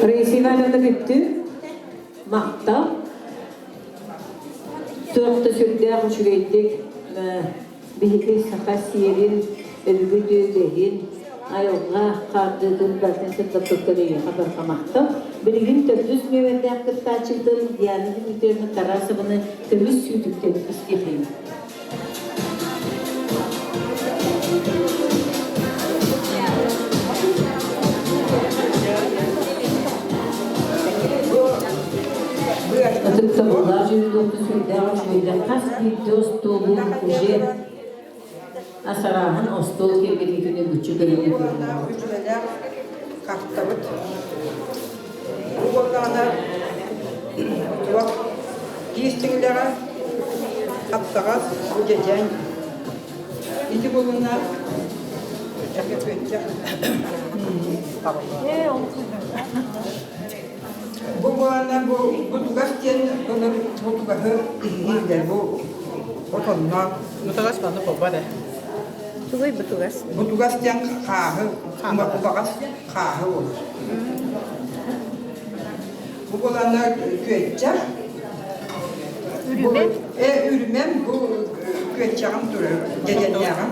Раиса Ивановна бүттү. Махтал. Туох да сүрдээх үчүгэйдик биһиги саха сиэрин, өбүгэ үгэһин, айылҕа хаардыытын барытын сырдаппыкка эйиэхэ барҕа махтал. Билигин төрдүс нүөмэрдээх кыттааччытын Диана Дмитриевна Тарасованы көмүс сүүтүктэн истиэхин. Ытыктабыллаах дьүһүлүөхтүн сүрдээх үчүгэйдэр хас биирдии остуолу уже асарааһын остуол киэргэтиитин үгүччү көрүүнү Үчүгэлээх хартабыт. Бу буоллаҕына туох киис тиҥилэҕэ хаптаҕас дьэдьэн ити булуна Бу буолана бу бутугас диэн былыр бутугаһы иһииллэр бу отонноох. Бутугас манна буолбат ээ. Тугуй бутугас? Бутугас диэн хааһы, убаҕас хааһы буолар. Бу буолана күөччэх. Үрүмэн? Э, үрүмэн бу күөччэҕим турар, дьэдьэннээҕим.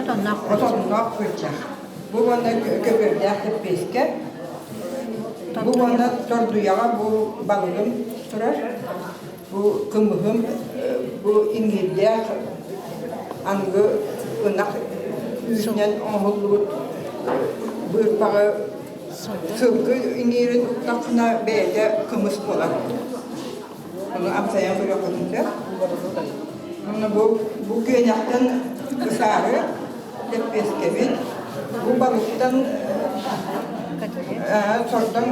Отонноох. Отонноох күөччэх. Бу уонна көбүөрдээх лэппиэскэ. Бу уонна тордуйаҕа бу балыгым турар. Бу кымыһым, бу иҥиирдээх аныгы ынах үүтүнэн оҥоһуллубут быырпаҕы сылгы иҥиирин уктаххына бэйэтэ кымыс буолар. Ону амсайан көрүөххүтүн сөп. Онно бу бу күөнэхтэн ысаары лэппиэскэбит, бу балыктан сордоҥ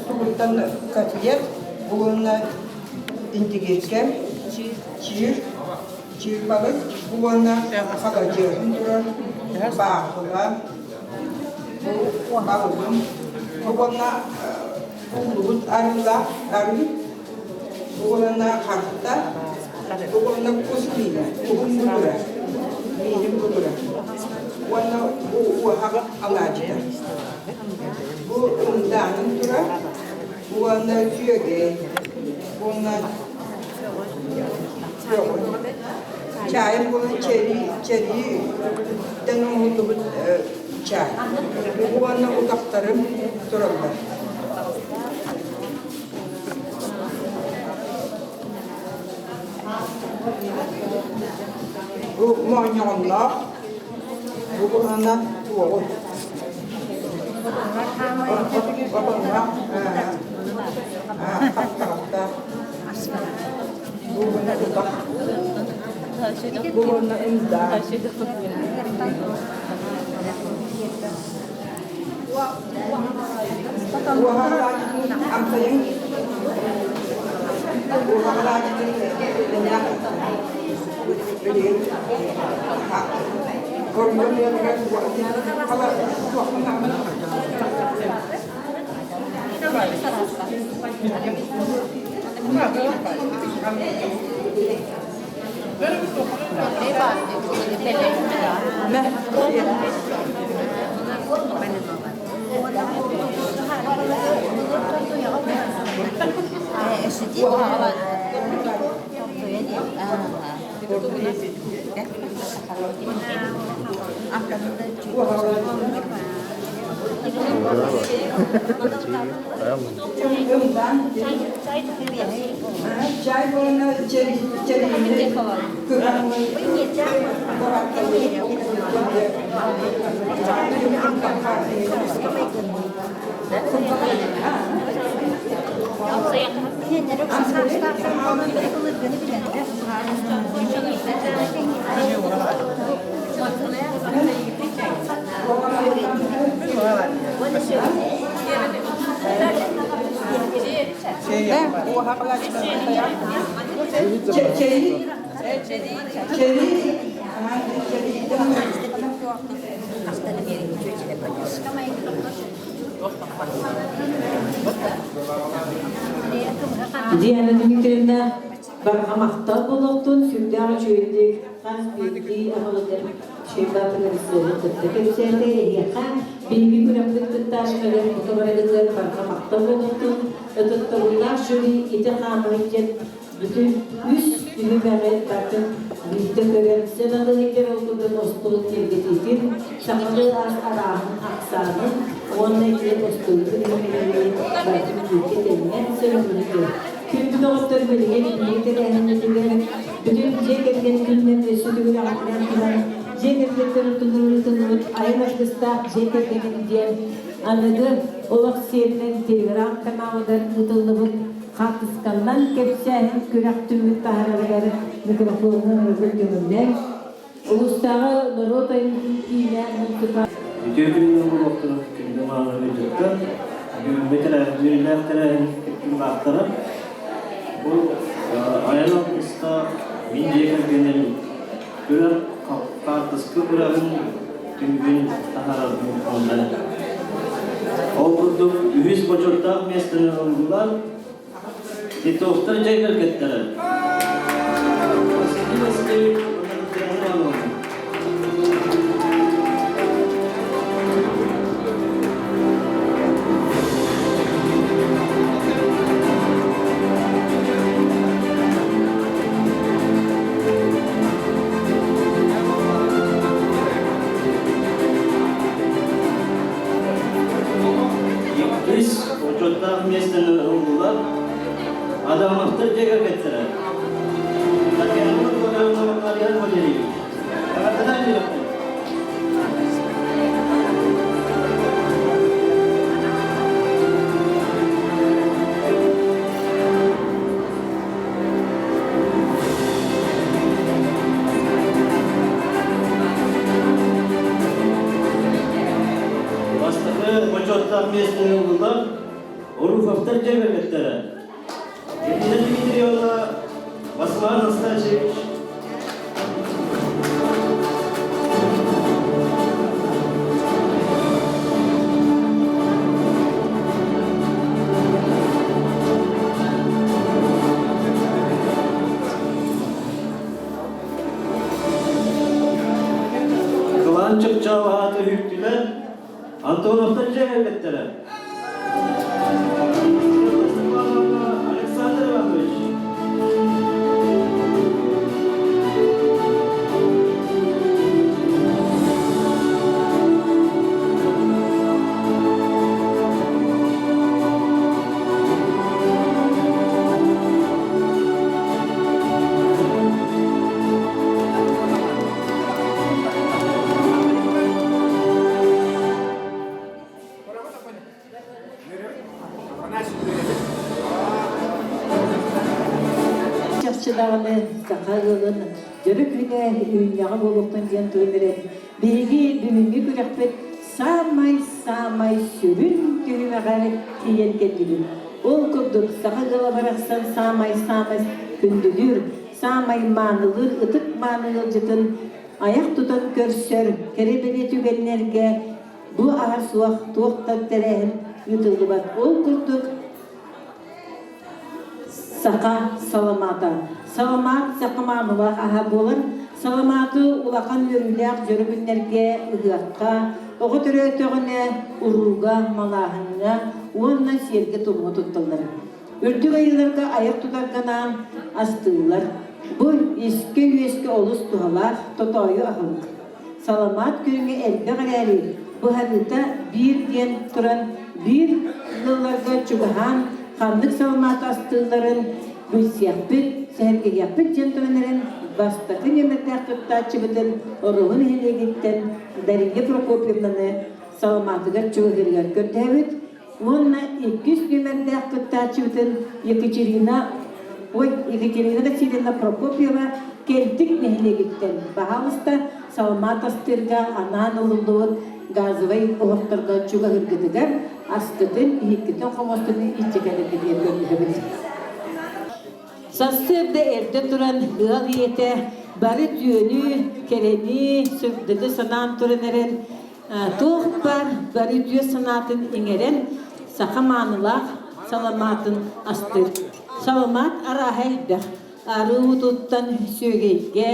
тугуттан котлет, бу уонна индигиркэ, чиир, чиир балык, бу уонна халадьыаһын турар, баахыла, бу балыгым, бу уонна Ууллубут арыылаах арыы, уонна харта, уонна кус миинэ, уһун бутура, миинин бутура, уонна бу уоһах алаадьыта. Бу ымдаанын тура, уонна сүөгэй, уонна чаайым буолан чэрии, чэрииттэн оҥоһуллубут чаай. Уонна утахтарым тураллар. Бу моонньоҕонноох, бу уонна туоҕун. Отонноох, хаптаҕастаах. Бу уонна утах. Бу уонна ымдаах. Чай буолана Диана Дмитриевна барҕа махтал буолуохтун, сүрдээх үчүгэйдик хас биирдии аҕалыгар Шейбатовы кытта кэпсээтэ эһиэхэ биһиги күрэхпит кыттааччыларыгар бука барыгытыгар барҕа махтал буолуохтун, ытыктабыллаах жюри ити хаамыы диэн. Бүтүн үс түһүмэҕи барытын биирдэ көрөн, сыаналыыр ол курдук остуол киэргэтиитин, сахалыы ас арааһын ахсаанын уонна ити остуолга түһүмэҕи барытын бииргэ тэҥҥэ сыаналыыр. Күндү доҕоттор билигин биһиги тэрээһиммитигэр бүтүн дьиэ кэргэн күнүнэн өссө төгүл эҕэрдэлээн туран дьиэ кэргэттэр ортолоругар айан аргыстаах дьиэ кэргэним диэн аныгы олох сиэринэн телеграм-каналыгар ыытыллыбыт хаартысканнан кэпсээһин күрэх түмүк таһаарарыгар микрофону өргүл көҥүллээн улуустааҕы норуот айымньытын киинэ муниципальнай Үтүө күнүнэн буолуохтун күндү мааны ыалдьыттар, бүгүҥҥү тэрээһин, үөрүүлээх тэрээһин кыттыылаахтара. Бу айан алгыстаах мин дьиэ кэргэним күрэх хаартыска күрэҕин түмүгүн таһаарарбын уонна Ол курдук үһүс бочуоттаах миэстэни ыллылар Титовтар дьиэ кэргэттэрэ. Василий Васильевич уонна Татьяна Ивановна. Иккис бочуоттаах миэстэни ыллылар Адамовтар дьиэ кэргэттэрэ. Татьяна Владимировна Марьян Валерьевич. Эҕэрдэлээн Бастакы бочуоттаах миэстэни ыллылар Оруфовтар дьиэ кэргэттэрэ. Елена Дмитриевна, Василий Анастасьевич, Кылаан чыпчаал ааты үһүктүлэр, Антоновтар дьиэ кэргэттэрэ. Александр Иванович. Чахчы даҕаны саха ыалын дьөрү күнэ үүннэҕэ буолуохтун диэн туйан эрэн биһиги бүгүҥҥү күрэхпит саамай-саамай сүрүн түһүмэҕэр тиийэн кэллибит. Ол курдук саха ыала барахсан саамай-саамай күндүлүүр, саамай маанылыыр ытык мааны ыалдьытын айах тутан көрсөр кэрэ-бэлиэ түгэннэргэ бу аһа суох туох да тэрээһин ыытыллыбат. Ол курдук Саха саламаата. Саламаат саха маанылаах аһа буолар. Саламааты улахан үөрүүлээх дьоро күннэргэ ыһыахха, оҕо төрөөтөҕүнэ урууга, малааһыҥҥа уонна сиэргэ-туомҥа тутталлар. Үрдүк айыыларга айах тутарга анаан астыыллар. Бу искэ-үөскэ олус туһалаах тотоойу аһылык. Саламаат көрүҥэ элбэх эрээри, быһарыыта биир диэн туран, биир ыалларга чугаһаан ханнык саламааты астыылларын билсиэхпит, сэһэргэһиэхпит диэн туран эрэн, бастакы нүөмэрдээх кыттааччыбытын Ороһу нэһилиэгиттэн Дария Прокопьевнаны саламаатыгар чугаһыырыгар көрдөһөбүт уонна иккис нүөмэрдээх кыттааччыбытын Екатерина ой Екатерина Васильевна Прокопьева Кэлтик нэһилиэгиттэн баһаалыста саламаат астыырга анаан ылыллыбыт газовай оһохторго чугаһыыргытыгар аскытын, иһиккитин, хомостун илдьэ кэлэргитигэр көрдөһөбүт. Сарсыарда эрдэ туран ыал ийэтэ бары түөнү, кэрэни, сырдыгы санаан туран эрэн Туох баар бары үтүө санаатын иҥэрэн, саха маанылаах саламаатын астыыр. Саламаат арааһа элбэх. Арыы уутуттан сүөгэйгэ,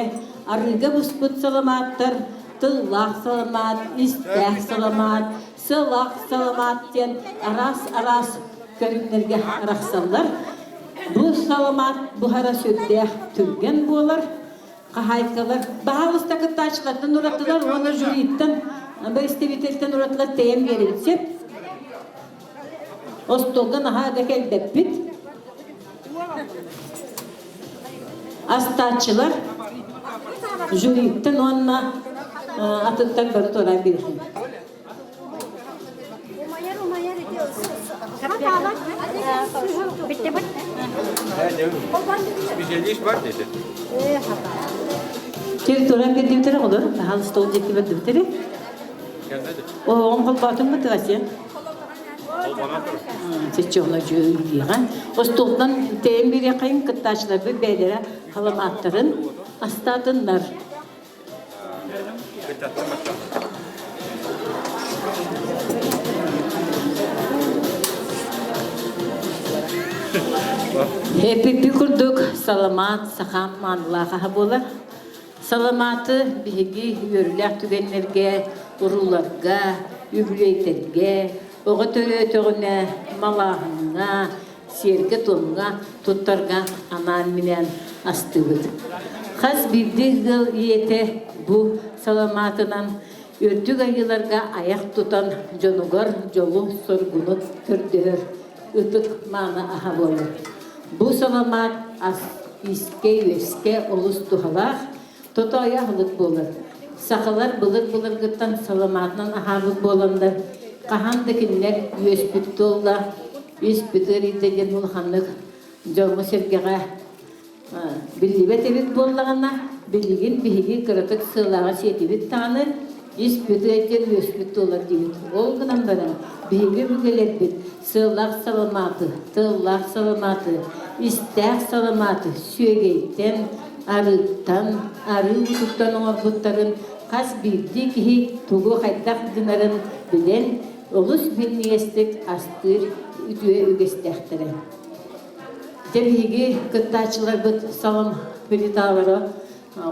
арыыга буспут саламааттар, тыллаах саламаат, истээх саламаат, сыалаах саламаат диэн араас-араас көрүҥнэргэ арахсаллар. Бу саламаат буһара сүрдээх түргэн буолар. Хаһаайкалар баһаалыста кыттааччылартан уратылар уонна жюриттан, представительтэн уратылар тэйэн биэрэбит сөп. Остуолга наһаа да кэлбэппит. Астааччылар жюриттан уонна атыттар бары туораан биэрсэн. Специалист бар десе. Территория бердибитере олор, хаал стол диэки бердибитере. Оҕом холбоотуҥ бытыга сен. Сеччоҕуна дьүөйдиэҕэ. Остуолтан тэйэн биэриэххэйин кыттааччыларбыт бэйэлэрэ халамааттарын астаатыннар. Эпиппи курдук саламаат сахам маанылаах аһа буолар. Саламааты биһиги үөрүүлээх түгэннэргэ, урууларга, үбүлүөйдэргэ, оҕо төрөөтөҕүнэ малааһыҥҥа, сиэргэ-туомҥа туттарга анаан-минээн астыыбыт. Хас биирдии ыал ийэтэ бу саламаатынан үрдүк айыыларга айах тутан дьонугар дьолу-соргуну көрдөһөр ытык мааны аһа буолар. Бу саламаат ас искэ-үөскэ олус туһалаах, тотоойу аһылык буолар. Сахалар былыр-былыргыттан саламаатынан аһаабыт буоланнар, хаһан да кинилэр үөспүт туолла, испит ыарыйда диэн улаханнык дьоҥҥо-сэргэҕэ биллибэт эбит буоллаҕына, билигин биһиги кыратык сыалааҕы сиэтибит даҕаны, испит ыалдьан үөспүт туолар диибит. Ол гынан баран, биһиги өбүгэлэрбит сыалаах саламааты, тыллаах саламааты, истээх саламааты сүөгэйтэн, арыыттан, арыы уутуттан оҥорбуттарын хас биирдии киһи тугу хайдах гынарын билэн, олус минньигэстик астыыр үтүө үгэстээхтэрэ. Дьэ биһиги кыттааччыларбыт салам плиталара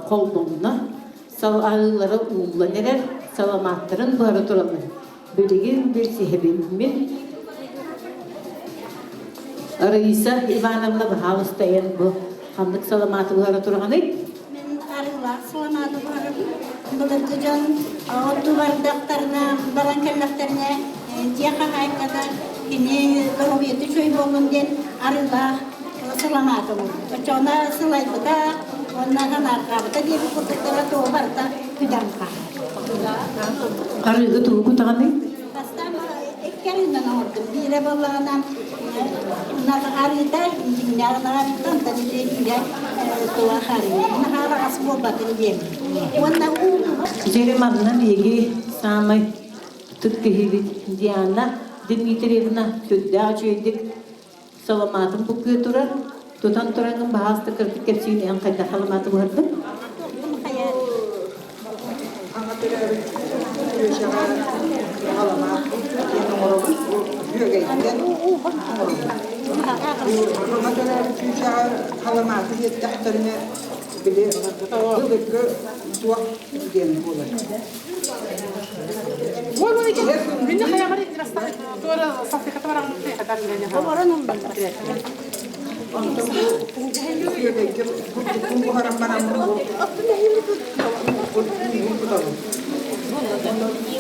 холбонно, арыылара ууллан эрэр, саламааттарын быһара тураллар. Билигин билсиһэбин мин. Раиса Ивановна баһаалыста эн бу ханнык саламааты быһара тураҕыный? Мин арыылаах саламааты быһарабын. Былыргы дьон оттуу бардахтарына, баран кэллэхтэринэ дьиэ хаһаайката кини доруобуйата үчүгэй буоллун диэн арыылаах саламааты оҥорбут. Оччоҕуна сылайбыта уонна санаарҕаабыта диэбит курдуктара туох барыта күдэн хаалар. Арыыга тугу кутаҕыный? Бастаан икки арыынан оҥордум. Биирэ буоллаҕына арыыта дьиҥнээх арыыта, онтон ити биирэ туох арыы. Наһаа араҕас буолбатын диэн. Уонна уу Дьэ манна биһиги саамай ытык киһибит Диана Дмитриевна сүрдээх үчүгэйдик саламаатын буккуйа турар. Тутан тураҥҥын баһаалыста кырдьык кэпсиин эн хайдах саламааты буһардыҥ? Аҥа төрөөбүт Күөчэҕэ халамаат диэн оҥоробут. Бу үөгэйтэн оҥоробут. Аҥа төрөөбүт Күөчэҕэ халамааты диэттэхтэринэ били былыргы туох диэн буолар. Онтон бу үөгэйгэ бурдуккун буһаран бараммын бу бурдугун кутабын.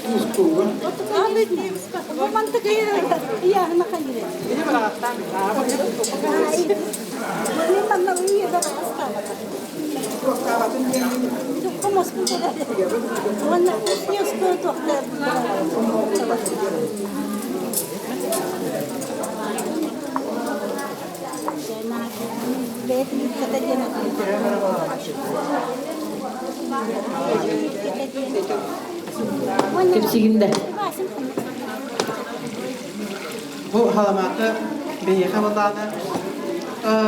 Туустуугун. Туохтаабатын диэн Кэпсигин да. Бу халамааты биһиэхэ былаана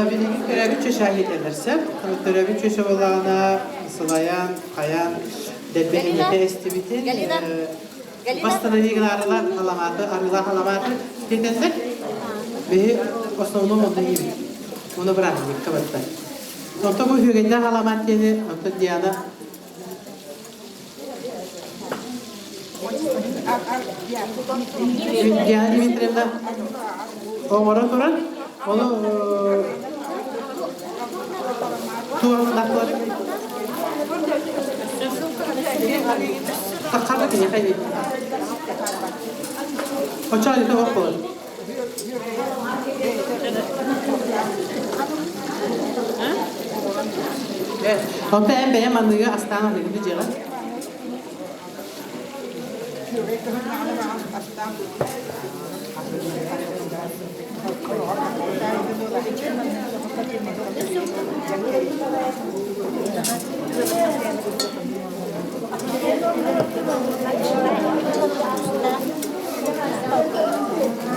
билигин төрөөбүт чөчө иһитэллэрсэ. Төрөөбүт чөчө былаана сылайан, хайан, дэлбэһиҥҥэтэ эстибитин Восстанови арыла халамааты, арыла халамааты диэтэллэр. Биһи основном онно иибит. Оны бырааһынньыкка барда. Онто бу үһүгэннээх халамаат диэни онтон Диана Диана Дмитриевна оҥоро туран, ону Туох туох. Таххарда киниэхэ иһит. Оччоҕо ити ох буолар. Онто эн бэйэм манныгы астаан аһыыгын дьиэҕэ?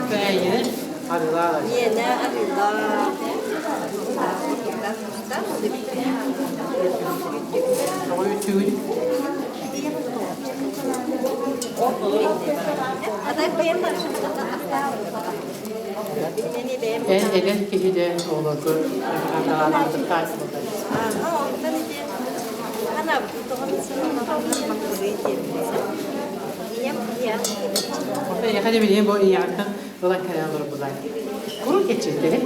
Бэйэ арыылаах. Иэнэ арыылаах. Тоҕо үтүгүн? Эн эдэр киһи де оҕолорго Эйиэхэ да билиэн бу ийэҕиттэн ылан кэлэн олорбулар. Куру кэччиттэри.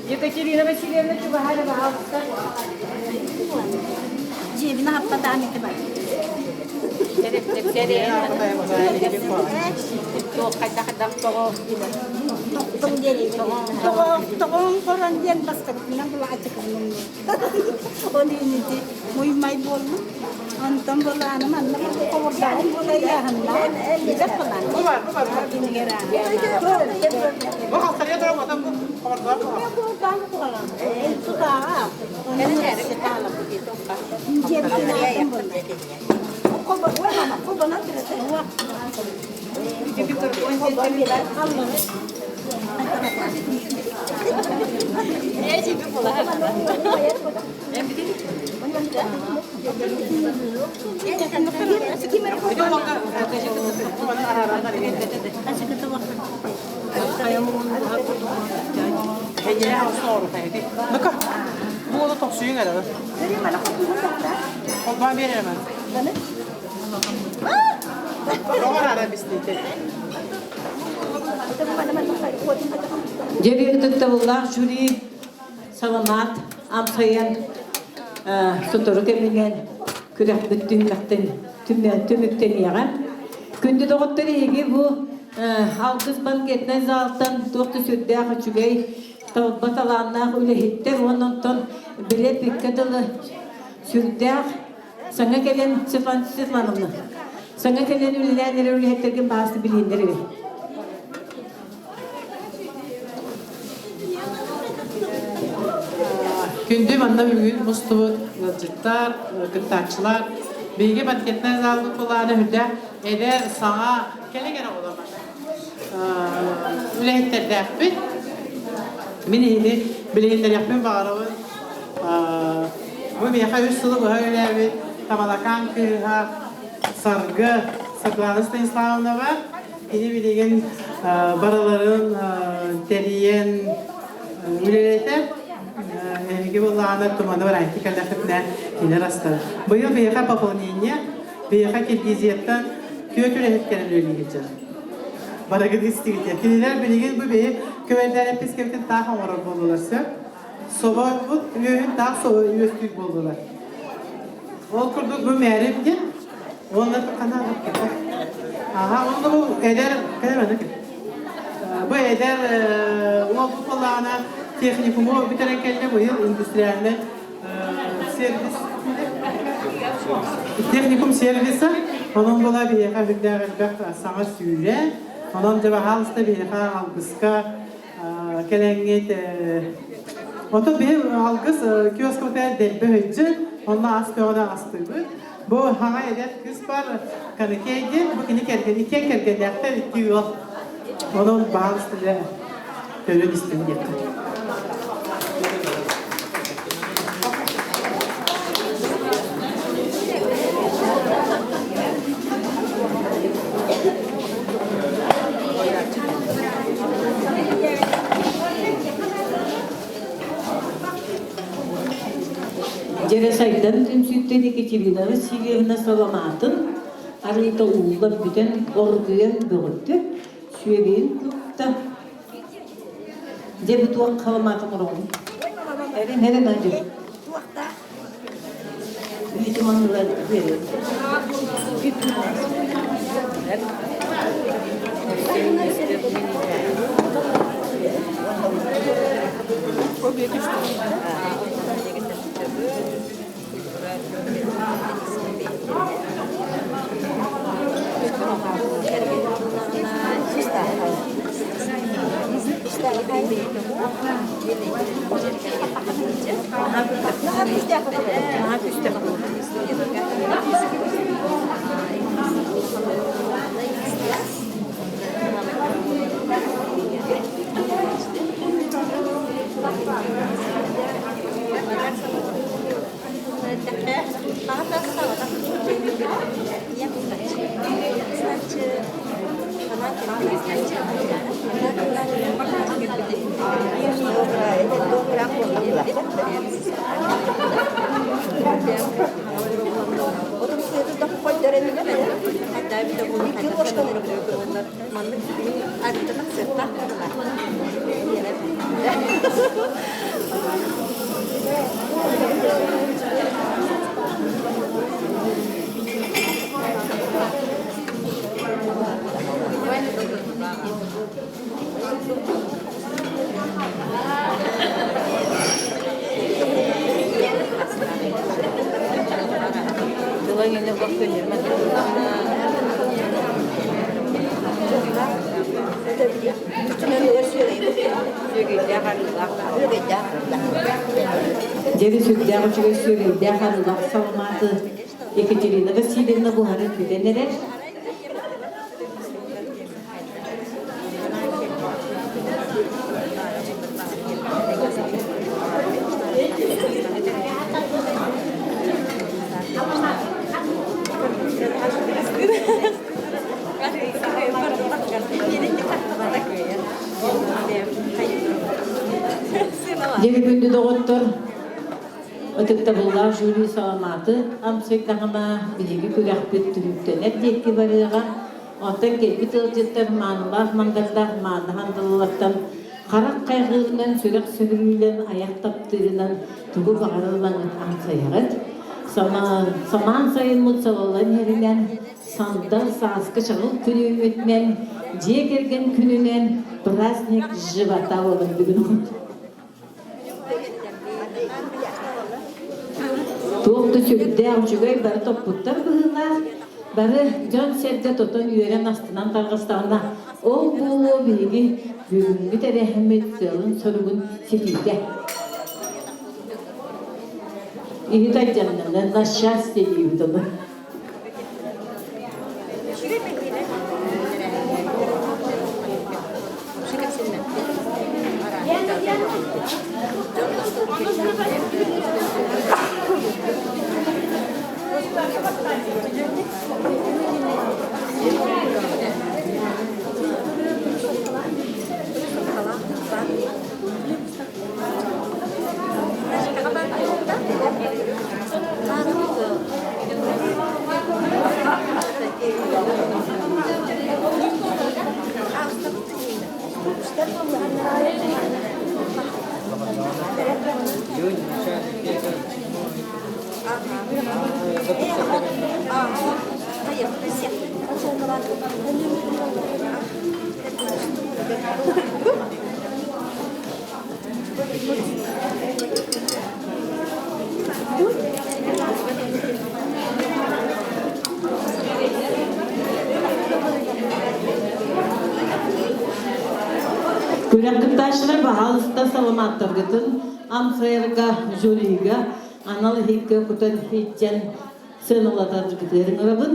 Екатерина Васильевна Чубахарова, пожалуйста. Тоҕон диэн бастакытынан булаачыкыммын. Ол инити муймай буоллум. Онтон булааным анна ховордааҕым була яһынна. Билэр булаан. Бу бар, бу бар. Бу халтарыйа турар отон бу. Ну-ка, буолу тохсуйуҥ эрэ. Холбоон биэрэр эмэ. Дьэби ытыктабыллаах жюри саламаат амсайан сотору кэминэн күрэхпит түһүмэхтэн түмүктэниэҕэ. Күндү доҕоттор эһиги бу Алгыс банкетнай залтан туох да сүрдээх үчүгэй талба талааннаах үлэһиттэр уонна онтон били эппиккэ дылы сүрдээх саҥа кэлэн Светлана Светлановна саҥа кэлэн үлэлээн эрэр үлэһиттэргин баасы билииннэр эбит. Күндү манна бүгүн мустубут ыалдьыттар, кыттааччылар, биһиги банкетнай залбыт былаана үрдээх эдэр, саҥа, кэлэ кэрэ оҕолор үлэһиттэрдээхпит. Мин иһини билиһиннэриэхпин баҕарабын. Бу миэхэ үс сылы быһа үлээбит Тамалакаан кыыһа Саргы Саргылана Станиславовнаҕа кини билигин барыларын тэрийэн үлэлэтэр. Эһиги былаана туманы бараайты кэллэххитинэ кинилэр астар. Быйыл биһиэхэ пополнение, биһиэхэ Киргизияттан түөрт үлэһит кэлэн үлэлии сылдьар. Барыгыт истигитэ. Кинилэр билигин бу биһи көмөлөөн эппискэбитин таах оҥорор буоллулар сөп. Собо үөһүн таах собо үөстүүр буоллулар. Ол курдук бу мээрим диэн уонна ханаа Аха, онно бу эдэр кэлэр Бу эдэр уол буоллаҕына техникуму бүтэрэн кэллэ быйыл индустриальнай сервис техникум сервиса онон була биһиэхэ үрдээх элбэх саҥа сүүрэ онон дьэ баһаалыста биһиэхэ алгыска кэлэҥҥит Отон биһи алгыс киоскабытыгар дэлби өйдьүн, онно ас көҕүнэ астыыбыт. Бу хаҥа эдэр кыыс бар Каныкей диэн, бу кини кэргэн, иккиэн кэргэннээхтэр икки ыал. Онон баһаалыста дьэ көрөн истин диэххэ. Дьэрэ сайдан түмсүүттэн Екатерина Васильевна саламаатын арыыта ууллан бүтэн оргуйан бөҕөттө, сүөгэйин кутта. Дьэ бу туох саламаатын оҥороҕун? Эрин эрин адьыр. Үүтүм оннугар үөрэн. Сүөгэйдээх арыылаах. Сүөгэйдээх арыылаах. Дьэри сүрдээх үчүгэй сүөгэйдээх арыылаах саламааты Екатерина Васильевна буһарын бүтэн эрэр. Дьэ күндү доҕоттор, ытыктабыллаах жюри саламааты амсайдаҕына биһиги күрэхпит түмүктэнэр диэки барыаҕа. Оттон кэлбит ыалдьыттар маанылаах мандардаах мааны хандалылартан харах хайҕыырынан, сүрэх сүгүрүүлэн, айах таптыырынан тугу баҕарар ылаҥыт амсайаҕыт. Самаан сайыммыт салаллан иһэринэн, сандал сааскы чаҕыл күнүүмүтүнэн, дьиэ кэргэн күнүнэн праздник живота буолар бүгүн. Туох да сүрдээх үчүгэй бары топпуттар быһыылаах, бары дьон-сэргэ тотон үөрэн астынан тарҕастаҕына, ол буолуо биһиги бүгүҥҥү тэрээһиммит сыалын-соругун ситиитэ. Иһит айдьаннана на счастье диибит ону. Күрэх кыттааччылар баһаалыста саламааттаргытын амсайарга, жюрига анал иһиккэ кутан иһиччэн сыаналатаргытыгар ыҥырабын.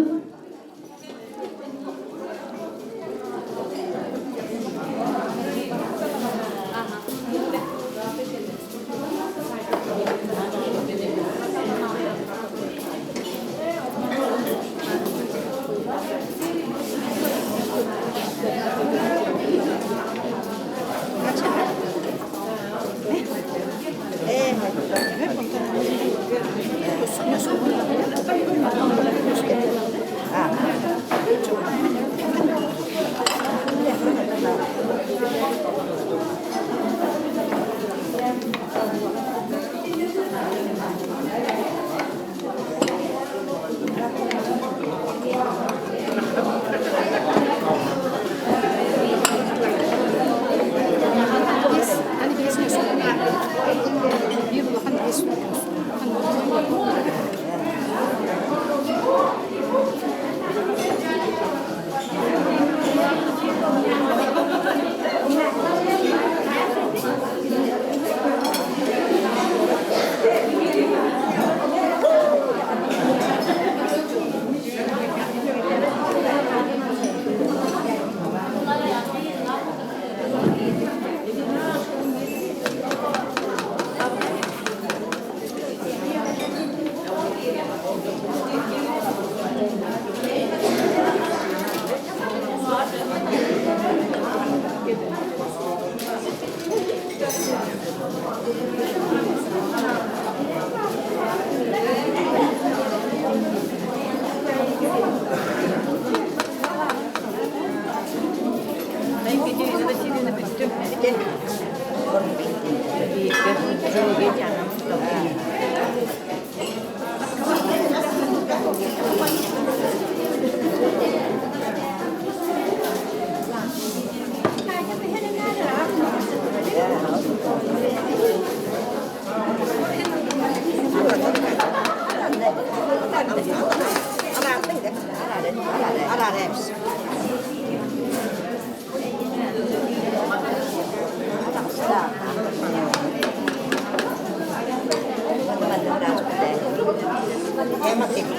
Спасибо,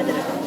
дорогая.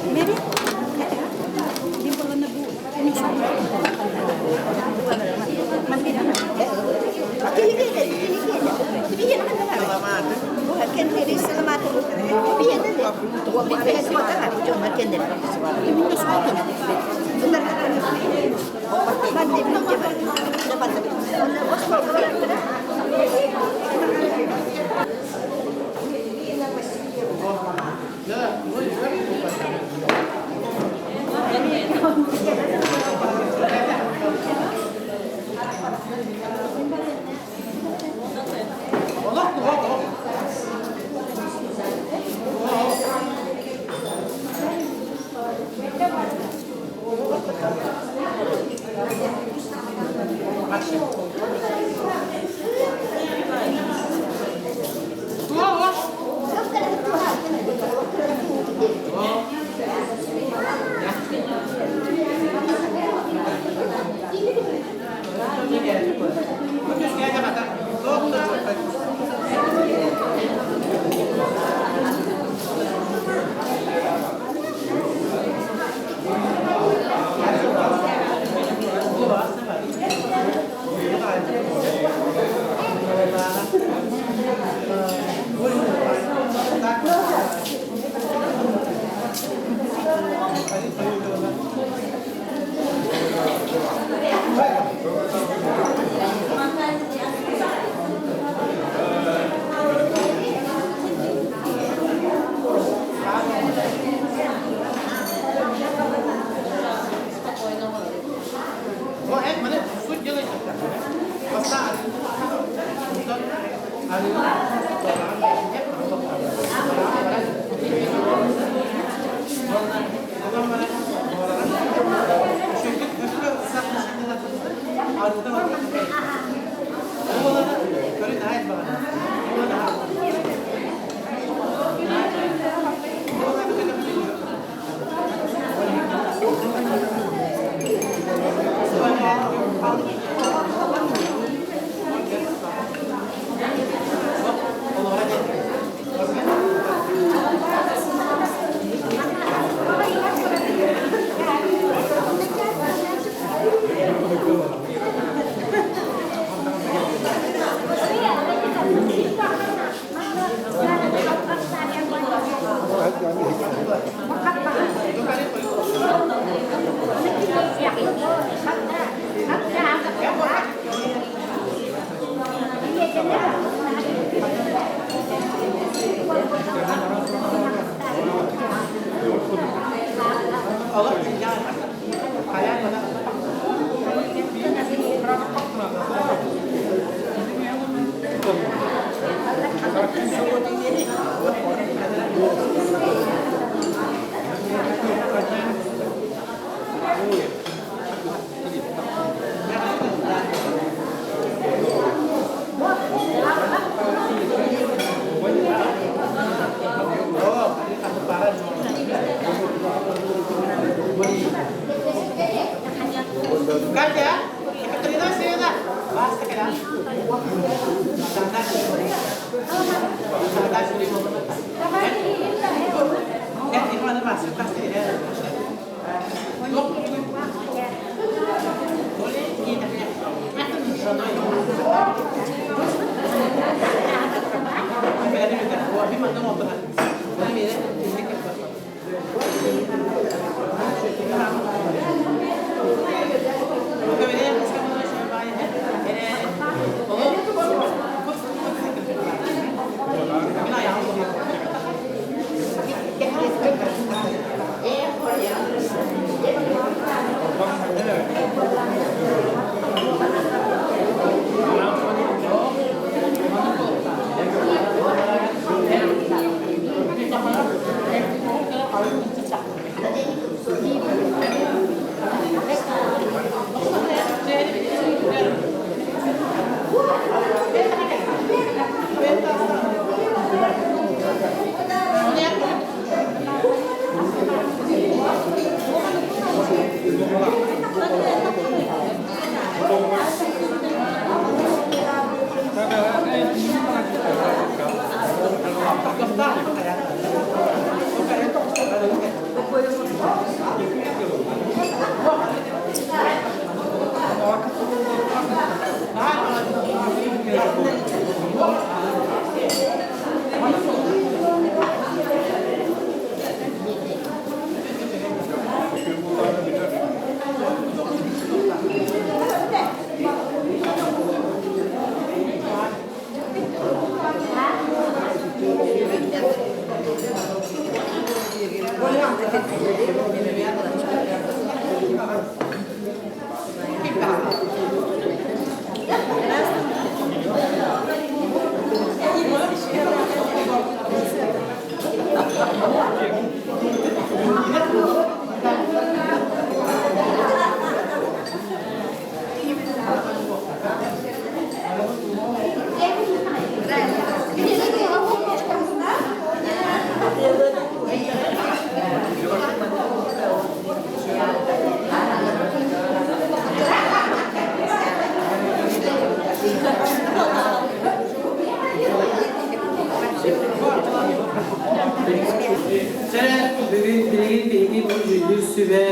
Бүгүн билигин биһиги бу дьүүллүүр сүбэ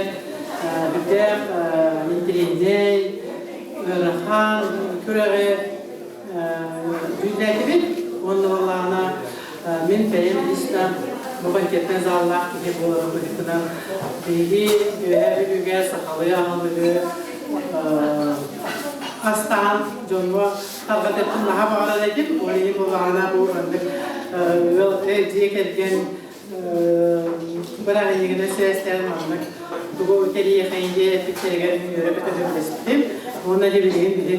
бүтээх интириэһинэй, ыарахан күрэҕи дьүүллээтибит. Уонна буоллаҕына мин бэйэм лично бу банкетнай заллаах киһи буоларым быһыытынан биһиги Үөһээ Бүлүүгэ сахалыы аһылыгы астаан дьоҥҥо тарҕатыахпын наһаа баҕарар этим. Ол иһин буоллаҕына бу маннык ыал дьиэ кэргэн бырааһынньыгынан сибээстээн маннык тугу тэрийиэхэйин диэн эппиттэригэр мин үөрэ-көтө сөбүлэспитим. Уонна дьэ билигин биһи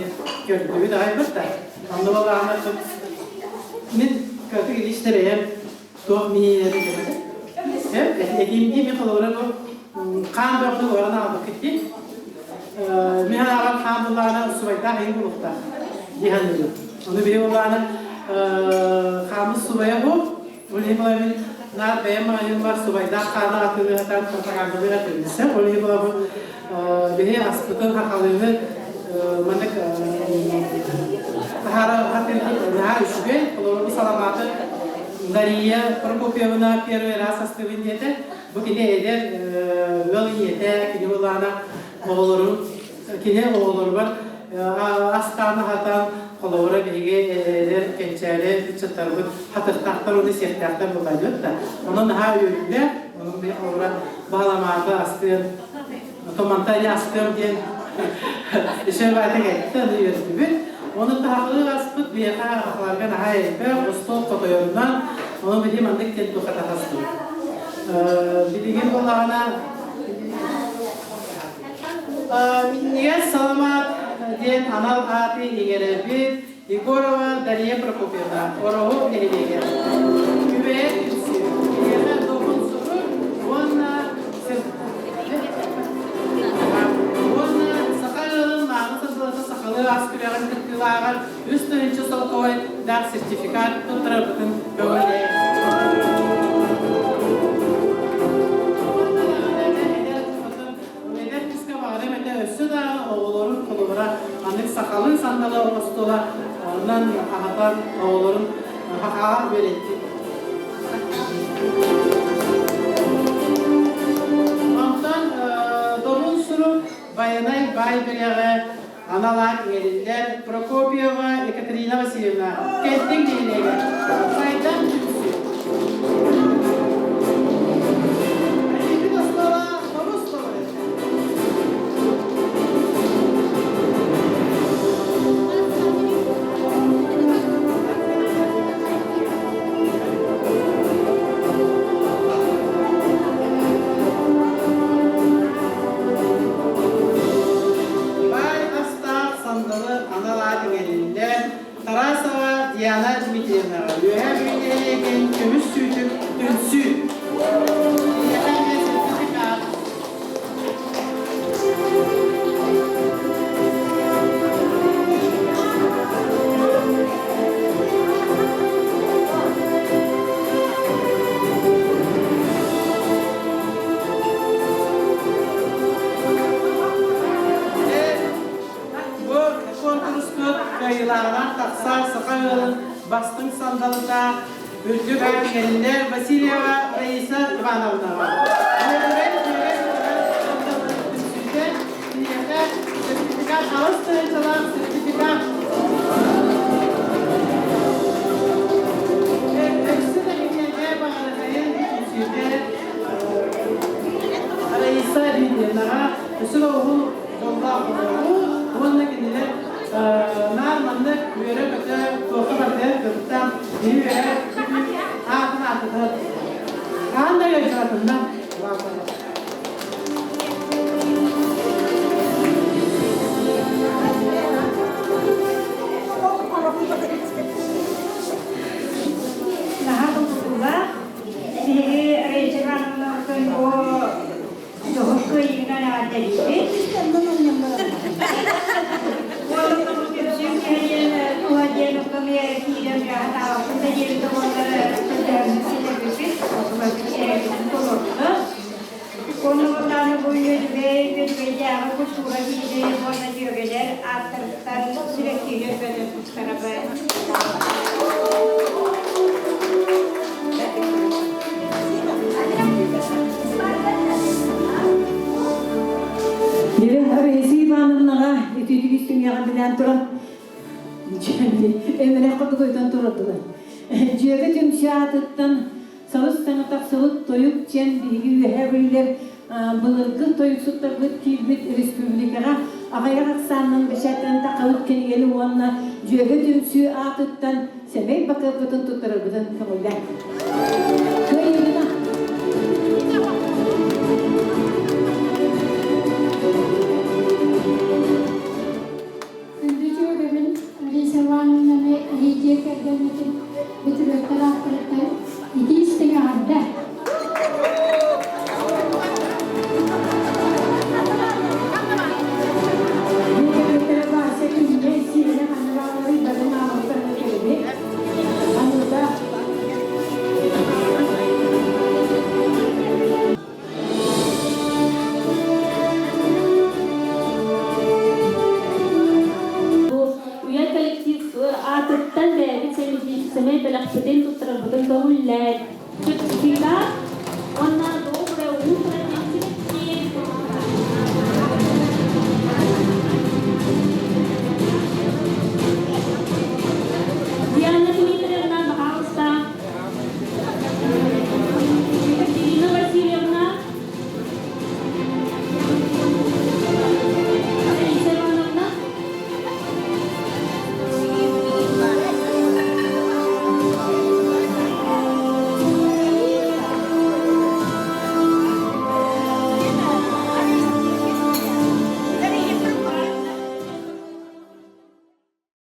көрдүбүт аҕай да. Онно буоллаҕына мин кыратык лично бэйэм туох миниилэрин билэбин. Этиим дии мин холобура бу хаан бөҕөнү уоран аҕалбыккыт дии. Мин аҕам хаан буллаҕына субайдаах иһин булуохтаах дии саныыбын. Ону биһи буллаҕына хааммыт субайа бу Ол иһин буолабын наар бэйэм маҕаһыыммар субайдаах хааны атыылыһатан пропагандалыыр атыылыһа. Ол иһин буолабын биһи аспытын хахалыыны маннык таһаара наһаа үчүгэй. Холобур саламааты Дария Прокопьевна первый раз астыыбын диэтэ. Бу кини эдэр ыал ийэтэ, кини былаана оҕолорун кини оҕолоругар астаан аһатан, холобура биһиги эдэр кэнчээри ыччаттарбыт хатыхтаахтар уонна сиэхтээхтэр буолаайбыт да. Онон наһаа үөрүүлээх, онон биһи холобура баһаламааты астыан, томанта ини астыам диэн Ишер баата кэлтэ, ону үөрдүбүт. Ону таһалыы аспыт биһиэхэ ахларга наһаа элбэх, остуол хотойорунан, ону биһи маннык диэн тухатахастыбыт. Билигин буоллаҕына Минньигэс саламаат диэн анал ааты иҥэрэбит Егорова Дария Прокопьевна, Ороһу нэһилиэгэ. Күбэйэ түмсүү. Киниэхэ добун сурук уонна уонна саха ыалын мааны сандалыта сахалыы ас күрэҕин кыттыылааҕар 3000 солкуобайдаах сертификат туттарарбытын көҥүллээн. Эдэр кыыска баҕарыам этэ өссө да оҕолорун холобура маннык сахалыы сандалы оҥостола онон аһатан оҕолорун хахаҕа үөрэттин. Онтон Добун сурук Байанай баай бэлэҕэ анал аат иҥэриллэр Прокопьева Екатерина Васильевна Кэлтиҥ нэһилиэгэр Сайдан түмсүү. Эһиги оскуола хомус толору. Баай астаах сандалы анал аат иҥэриллэн Тарасова Диана Дмитриевнаҕа Үөһээ Бүлүү нэһилиэгин көмүс сүүтүк түмсүү. Киниэхэ эмиэ сертификат. Бу куонкуруспут кыайыылааҕынан тахсар саха ыалын бастыҥ сандалыта үрдүк аат иҥэриллэр Васильева Раиса Ивановнаҕа. Үөрэн үөрэн түмсүүтэ киниэхэ сертификат 8 тыһыынчалаах сертификат. Өссө да киниэхэ баҕарыһайын түмсүүтэ Раиса Дмитриевнаҕа өссө да уһун дьоллоох олоҕу уонна кинилэр наар маннык үөрэ-көтө туохха барытыгар кытта киһи үөрэ аатын аатытар хаан да ыалдьаатынна Наһаа долгутуулаах. Биһиги Раиса Ивановнабытын бу дьоһун кыайыынан эҕэрдэлиибит. Уолаттарбыт киһиэн туһа диэн оттон киирэн таабаппын да диэбит оҕолор көрдөһөммүт ситэрбиппит, отубарбыт толордо. Онугутааны бу үөдүгэй, үөдүгэйдээҕи культура киһини уонна дьүөгэлэр ааттарыттан сүрэхтиилэр бөлөх туттарабын. Эмирэх курдук өйтөн турардылар. Дьүөгэ түмсүү аатыттан сабыс саҥа тахсыбыт тойук диэн биһиги үөһээ бүлүүлэр былыргы тойуксуттарбыт киирбит республикаҕа аҕыйах ахсаанынан бэчээттэнэн таххабыт кинигэни уонна Дьүөгэ түмсүү аатыттан сэмэй бакыаппытын туттарарбытын көҥүллээн. Кыайыыгына! Күндү дьүөгэбин Алиса Ивановнаны эһиги дьиэ кэргэммитин бүтүрүөттэр ааттарыттан итии истиҥ эҕэрдэ! Бу үйэ коллектив аатыттан бэйэбит сэмэй бэлэхпитин туттарарбытын көҥүллээн. Сертификат.